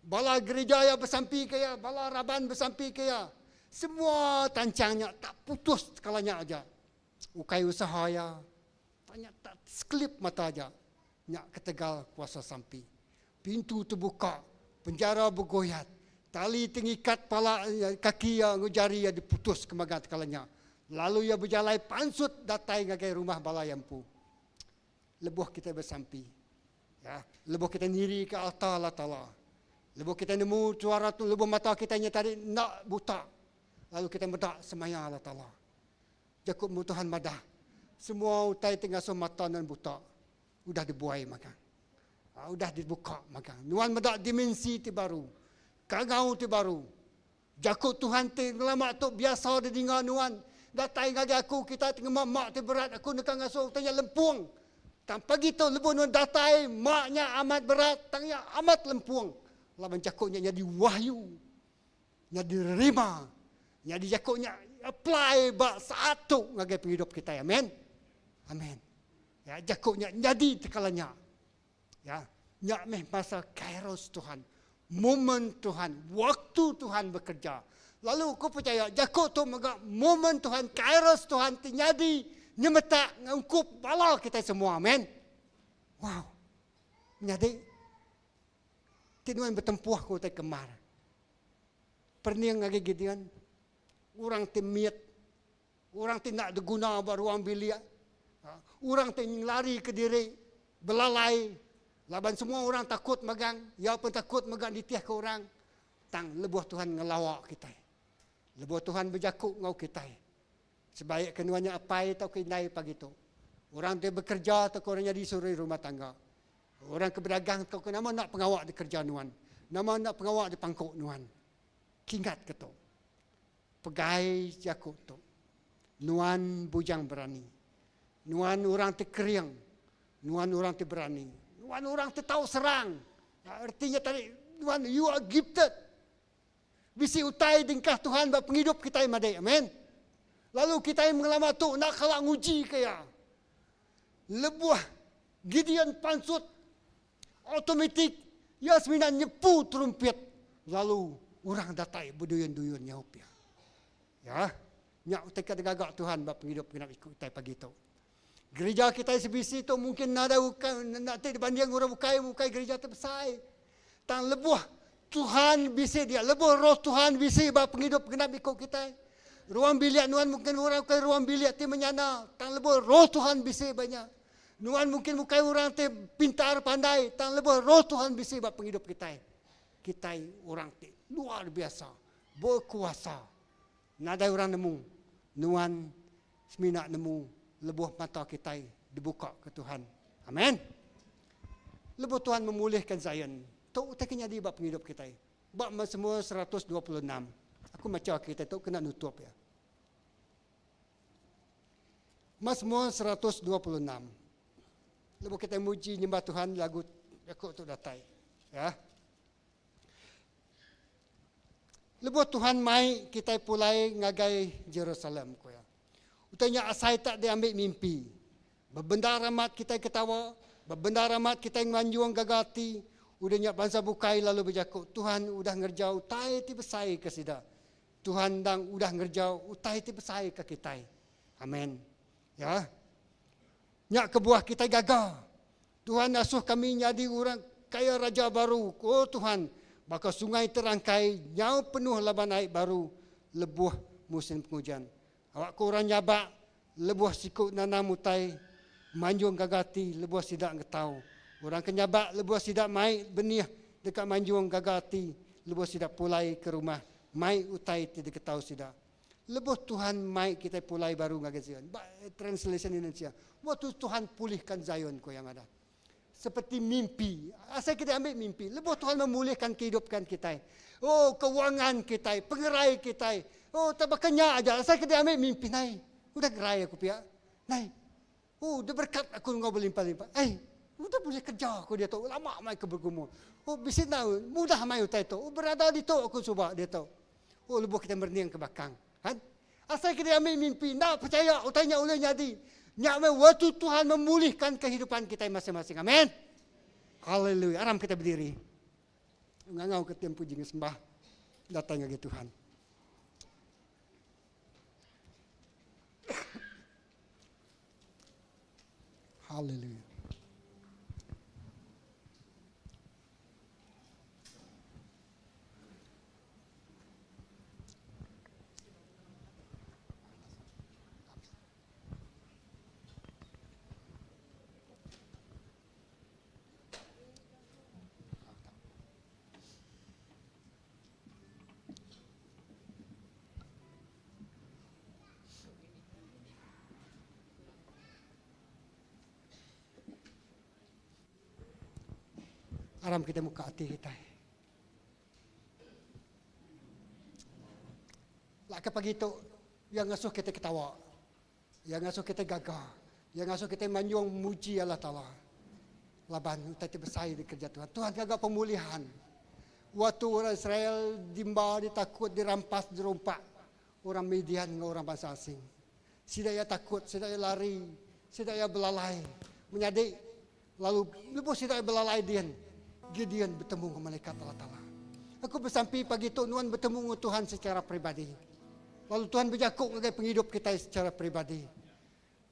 bala gereja iya besampi ke iya, bala raban besampi ke iya. Semua tanchang nya tak putus tekala nya aja. Ukai usaha iya, tanya tak sekelip mata aja. Nya ketegal kuasa sampi. Pintu tebuka, penjara begoyat, tali ti ngikat pala kaki iya enggau jari iya diputus ke magang tekala nya. Lalu iya bejalai pansut datai ngagai rumah bala iya empu. Lebuh kitai besampi, ya, lebuh kitai nirika alta Allah Taala, lebuh kitai nemu suara tu, lebuh mata kitai nya tadi enda buta, lalu kitai meda semaya Allah Taala. Jaku mu Tuhan madah, semua utai ti ngasuh mata nuan buta udah dibuai magang. Udah dibuka magang. Nuan meda dimensi ti baru, kangau ti baru. Jaku Tuhan ti ngelama tu biasa didinga nuan, Datai ngagai aku kita ti ngema mak ti berat, aku deka ngasuh utai nya lempung. Tang pagi tu lebuh nuan datai, mak nya amat berat, tang iya amat lempung. Laban jaku nya nyadi wahyu, nyadi rima, nyadi jaku nya apply ba saat tu ngagai pengidup kitai. Amen. Amen. Ya, jaku nya nyadi tekala nya. Ya, nya meh masa kairos Tuhan, momen Tuhan, waktu Tuhan bekerja. Lalu aku percaya jaku tu mega momen Tuhan, kairos Tuhan ti nyadi nyemetak ngungkup bala kitai semua. Amen. Wow. Menyadi ti nuan betempuh ku utai ke mar. Perening ngagai Gideon, orang ti mit Orang ti enda diguna ba ruang bilik, orang ti ngelarika diri belalai laban semua orang takut megang, iya pun takut mega nitihka orang. Tang lebuh Tuhan ngelawa kitai, lebuh Tuhan bejaku enggau kitai, sebaikka nuan nya apai tauka indai pagi tu, orang ti bekereja tauka orang nyadi suri rumah tangga, orang ke bedagang tauka nama enda pengawa dikereja nuan, nama enda pengawa dipangku nuan, kingatka tu. Pegai jaku tu. Nuan bujang berani. Nuan orang ti kering. Nuan orang ti berani. Nuan orang ti tau serang. Reti nya tadi, nuan you are gifted. Bisi utai dingkah Tuhan ba pengidup kitai madik. Amen. Lalu kitai mengelama tu enda kala nguji ke iya. Lebuh Gideon pansut automatik iya semina nyepu terumpit lalu orang datai beduyun-duyun nyaup iya. Ya, nya utai ke digaga Tuhan ba pengidup genap iku kitai pagi tu. Gerija kitai CBC tu mungkin nadai ukai enda ti dibanding orang bukai bukai gerija ti besai. Tang lebuh Tuhan bisi dia, lebuh roh Tuhan bisi ba pengidup genap iku kitai. Ruang bilik nuan mungkin orang bukai ruang bilik ti menyana, tang lebuh roh Tuhan bisi ba nya. Nuan mungkin bukai orang ti pintar pandai, tang lebuh roh Tuhan bisi ba pengidup kitai. Kitai orang ti luar biasa, bekuasa. Nadai orang nemu, nuan semina nemu lebuh mata kitai dibuka ke Tuhan. Amen. Lebuh Tuhan memulihkan Zion, tu utai ke nyadi ba pengidup kitai. Ba Mazmur 126, aku macha kitai tu kena nutup iya. Mazmur 126. Lebuh kitai muji nyembah Tuhan lagu jaku tu datai. Ya. Lebuh Tuhan mai kitai pulai ngagai Jerusalem ku iya. Utai nya asai tak diambi mimpi. Bebendar amat kitai ketawa, bebendar amat kitai ngelanjung gaga ati. Udah nya bansa bukai lalu bejaku, Tuhan udah ngereja utai ti besai ke sida. Tuhan endang udah ngereja utai ti besai ke kitai. Amen. Ya. Nya kebuah kitai gaga. Tuhan ngasuh kami nyadi orang kaya raja baru. O Tuhan, baka sungai terangkai nyau penuh laban ai baru lebuh musin pengujan. Awakka orang nyabak lebuh siku nanam utai, manjung gaga ati lebuh sida ngetau. Orang ke nyabak lebuh sida mai benih deka manjung gaga ati lebuh sida pulai ke rumah mai utai ti diketau sida. Lebuh Tuhan mai kitai pulai baru ngagai Zion. Ba translation Indonesia, waktu Tuhan pulihkan Zion ku iya madah. Seperti mimpi. Asai kitai ambil mimpi. Lebuh Tuhan memulihkan kehidupan kitai. Oh, kewangan kitai, pengerai kitai. Oh, tak baka nya aja. Asai kitai ambil mimpi. Nai, udah gerai aku pia. Nai, oh, udah berkat aku enggau berlimpah-limpah. Eh, udah boleh kerja aku diatu. Lama mai aku bergumul. Oh, bisi nau, mudah mai utai tu. Oh, berada ditu aku suba diatu. Oh, lebuh kita merening ke belakang. Kan? Asai ke diambil mimpi, enda percaya utai nya ulih nyadi. Nya meh waktu Tuhan memulihkan kehidupan kita masing-masing. Amen. Haleluya. Aram kita berdiri. Ngangau ke tim puji sembah datang ngagai Tuhan. Haleluya. Aram kita muka ati kita. Lak ke pagi tu yang ngasuh kita ketawa. Yang ngasuh kita gaga. Yang ngasuh kita manjung muji Allah Ta'ala. Laban utai ti besai dikerja Tuhan. Tuhan gaga pemulihan. Waktu orang Israel dimba, ditakut, dirampas, dirompak. Orang Midian enggau orang bangsa asing. Sida iya takut, sida iya lari, sida iya belalai. Menyadi, lalu lebuh sida iya belalai din, Gideon betemu enggau malaikat Allah Taala. Aku besampi pagi tu nuan betemu enggau Tuhan secara peribadi. Lalu Tuhan bejaku ngagai pengidup kitai secara peribadi.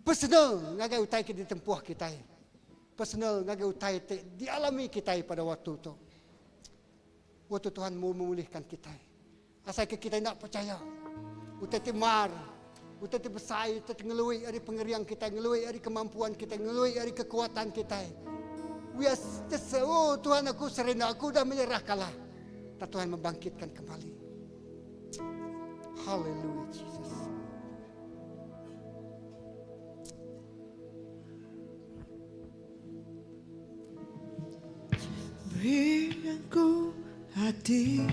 Personal ngagai utai ke ditempuh kitai. Personal ngagai utai ti dialami kitai pada waktu tu. Waktu Tuhan mau memulihkan kitai. Asai ke kitai enda pechaya. Utai ti mar, utai ti besai, utai ti ngelui ari pengering kitai, ngelui ari kemampuan kitai, ngelui ari kekuatan kitai. We are just, oh Tuhan aku surrender, aku udah menyerah kalah. Tak Tuhan membangkitkan kembali. Hallelujah Jesus. Berikan ku hati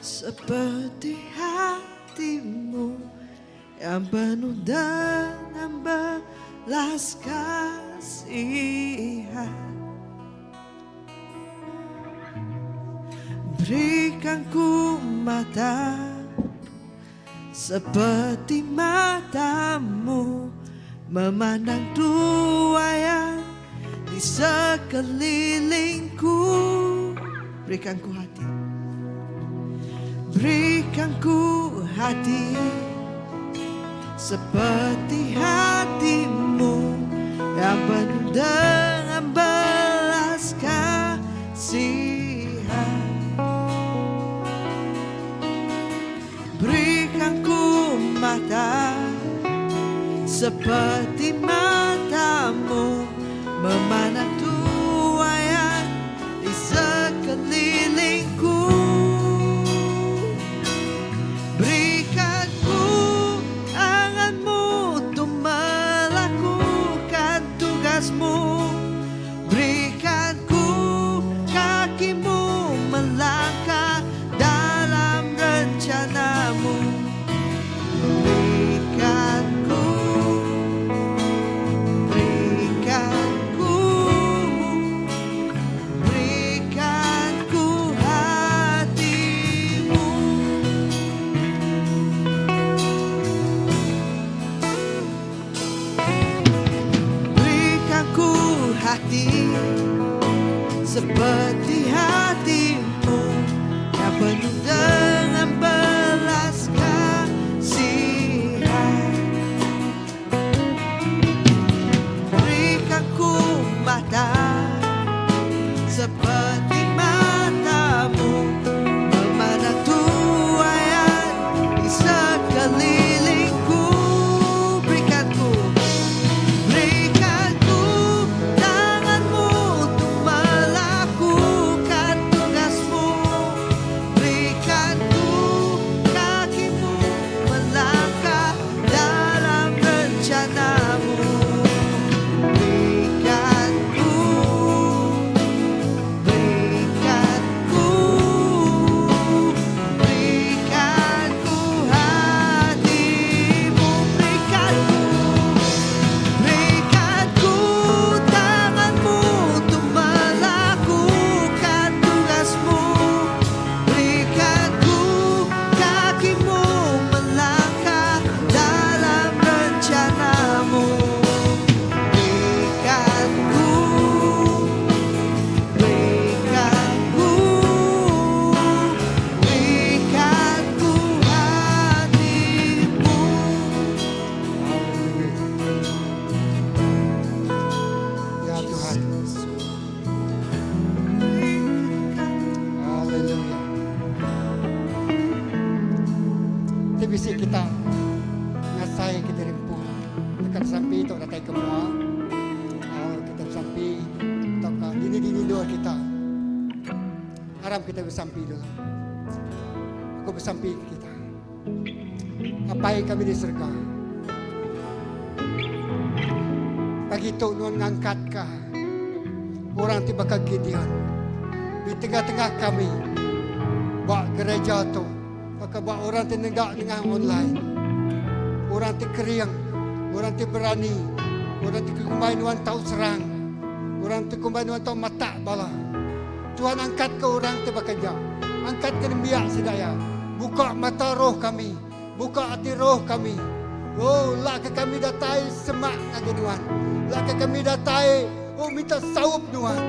seperti hatimu yang penuh dengan belas kasihan. Berikan ku mata seperti matamu memandang tuaian di sekelilingku. Berikan ku hati. Berikan ku hati seperti hatimu yang penuh dengan belas kasihan. Berikan ku mata seperti matamu memandang tuaian di sekelilingku. Berikan ku tanganmu untuk melakukan tugasmu. Berikan ku kakimu melangkah dalam rencanamu. Berikan ku, berikan ku. Seperti hatimu yang penuh dengan belas kasihan. Berikan ku mata seperti matamu, memandang tuaian di sekelilingku. Berikan ku, berikan ku tanganmu untuk melakukan tugasmu. Berikan ku kakimu melangkah dalam rencanamu. Berikan ku, berikan ku, berikan ku hatimu. Berikan ku, berikan ku tanganmu untuk melakukan tugasmu. Berikan ku kakimu melangkah dalam rencanamu. Berikan ku, berikan ku, berikan ku hatimu. Haleluya. Ya Tuhan. Haleluya. Ti bisi kita ngasai kita rimpu. Dekat sampi tu datai ke mua. Oh, kita sampi atau ka dini-dini doa kita. Aram kita bersampi dulu. Aku bersampi ke kita. Apai kami di surga. Pagi tu nuan ngangkat ka orang ti baka Gideon di tengah-tengah kami ba gereja tu baka ba orang ti nenggak nengah online. Orang ti kering, orang ti berani, orang ti kumbai nuan tau serang, orang ti kumbai nuan tau matak bala. Tuhan angkat ke orang ti baka nya. Angkat ke nembiak sedaya. Buka mata roh kami, buka hati roh kami. Oh, lak ke kami datai semak ngagai Tuhan. Lak ke kami datai, oh minta saup Tuhan.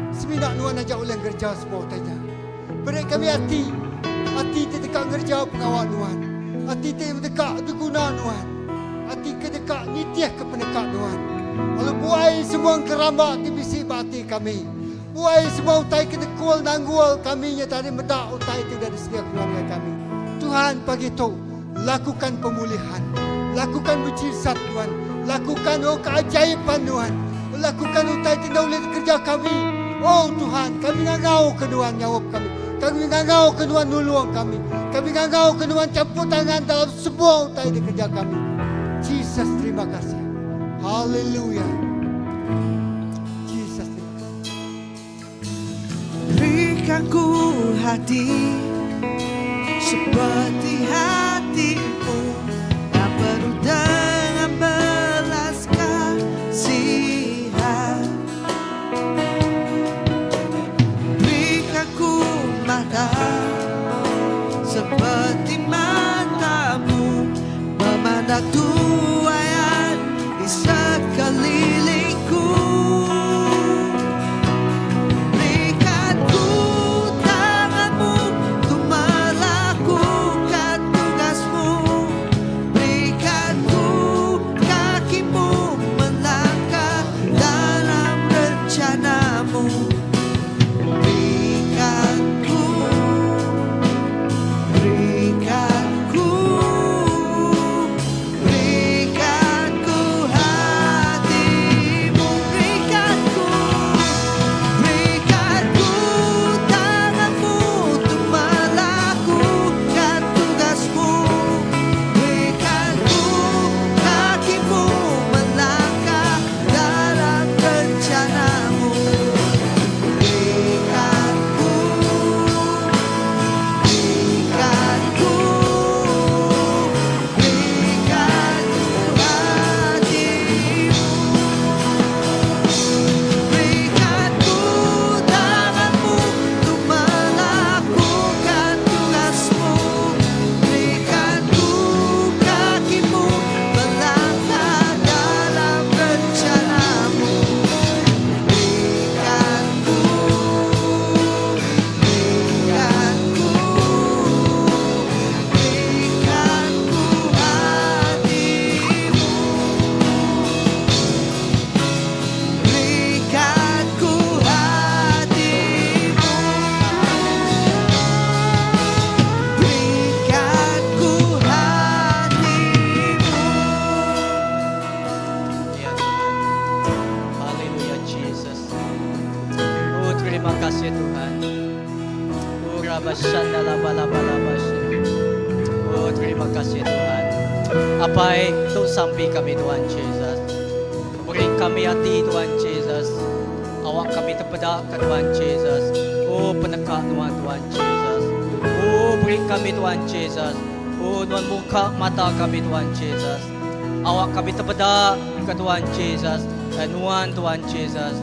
Semina Tuhan aja oleh kerja semua tanya. Beri kami hati, hati ti dekat kerja pengawal Tuhan. Hati ti dekat diguna Tuhan. Hati ke dekat nitiah ke penekat Tuhan. Lalu buai semua keramba ti bisi ba hati kami. Buai semua utai ke nekul nanggul kami nya tadi medak utai ti udah disedia keluarga kami. Tuhan pagi tu lakukan pemulihan. Lakukan mujizat Tuhan. Lakukan oh keajaiban Tuhan. Lakukan utai ti boleh kerja kami. Oh Tuhan, kami ngangau ke Tuhan jawab kami. Kami ngangau ke Tuhan nulung kami. Kami ngangau ke Tuhan campur tangan dalam semua utai di kerja kami. Jesus terima kasih. Haleluya. Jesus terima kasih. Berikan ku hati seperti hatimu yang penuh dengan belas kasihan. Berikan ku mata seperti matamu, memandang tuaian di sekelilingku. Berikan ku tanganmu untuk melakukan tugasmu. Berikan ku kakimu melangkah dalam rencanamu. Berikan ku, berikan ku, berikan. kasih Tuhan. Apai, tu sampi kami Tuhan Jesus. Beri kami ati Tuhan Jesus. Awak kami tepeda ke Tuhan Jesus. Oh peneka nuan Tuhan Jesus. Oh beri kami Tuhan Jesus. Oh nuan muka mata kami Tuhan Jesus. Awak kami tepeda ke Tuhan Jesus. Dan nuan Tuhan Jesus.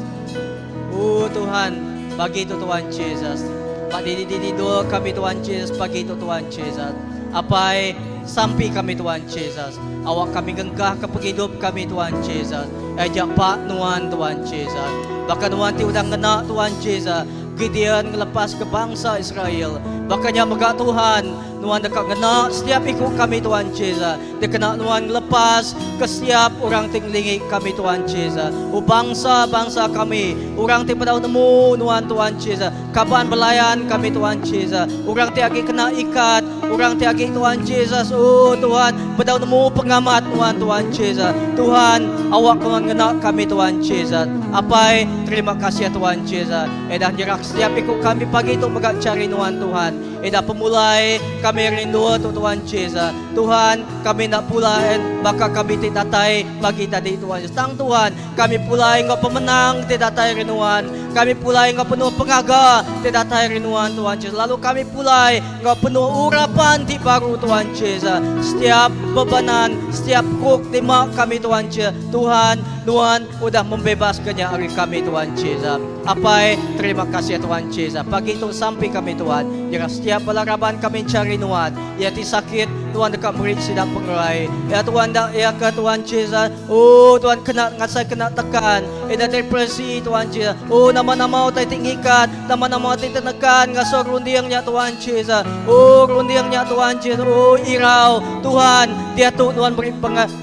Oh Tuhan, pagi tu Tuhan Jesus. Pak didi didi dua kami Tuhan Jesus, pagi tu Tuhan Jesus. Apai, sampi kami Tuhan Jesus. Awak kami genggah ke pengidup kami Tuhan Jesus. Ejak pak nuan Tuhan Jesus. Baka nuan ti udah ngena Tuhan Jesus. Gideon ngelepas ke bangsa Israel. Baka nya mega Tuhan, nuan deka ngena setiap iku kami Tuhan Jesus. Dikena nuan ngelepas ke setiap orang ti ngelingi kami Tuhan Jesus. O bangsa bangsa kami, orang ti bedau nemu nuan Tuhan Jesus. Kaban belayan kami Tuhan Jesus. Orang ti agi kena ikat, orang ti agi Tuhan Jesus. O Tuhan, bedau nemu pengamat nuan Tuhan Jesus. Tuhan, awak nuan ngena kami Tuhan Jesus. Apai, terima kasih Tuhan Jesus. Edah nyerak setiap iku kami pagi tu mega cari nuan Tuhan. Ida pemulai kami rindu tu Tuhan Jesus. Tuhan, kami nak pulai baka kami ti datai pagi tadi Tuhan Jesus. Tang Tuhan, kami pulai enggau pemenang ti datai ari nuan. Kami pulai enggau penuh pengaga ti datai ari nuan Tuhan Jesus. Lalu kami pulai enggau penuh urapan ti baru Tuhan Jesus. Setiap bebanan, setiap kuk ti ma kami Tuhan Jesus. Tuhan, nuan udah membebaskan nya ari kami Tuhan Jesus. Apai, terima kasih Tuhan Jesus. Pagi tu sampi kami Tuhan. Jangan setiap bala raban kami cari nuan. Ya ti sakit, Tuhan dekat beri sidang pengerai. Ya Tuhan dak ya ke Tuhan Jesus. Oh Tuhan kena ngasai kena tekan. Ida depresi Tuhan Jesus. Oh nama-nama utai ti ngikat, nama-nama ti tenekan ngasuh rundiangnya Tuhan Jesus. Oh rundiangnya Tuhan Jesus. Oh irau Tuhan, dia tu Tuhan beri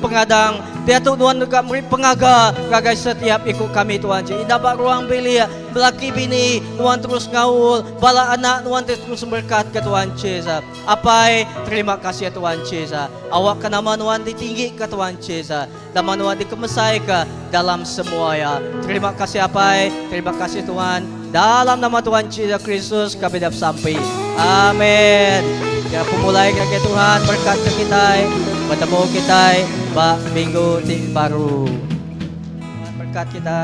pengadang. Dia tu Tuhan dekat beri pengaga ngagai setiap ikut kami Tuhan Jesus. Indah ba ruang bilik belaki bini Tuhan terus ngaul, bala anak Tuhan terus berkat ke Tuhan Jesus. Apai, terima kasih Tuhan Jesus. Awak ke nama Tuhan ditinggi ke Tuhan Jesus. Nama Tuhan dikemesai ke dalam semua ya. Terima kasih Apai, terima kasih Tuhan. Dalam nama Tuhan Jesus Kristus kami dapat sampai. Amin. Ya pemulai ke Tuhan berkat ke kita. Bertemu kita ba minggu ti baru. Tuhan berkat kita.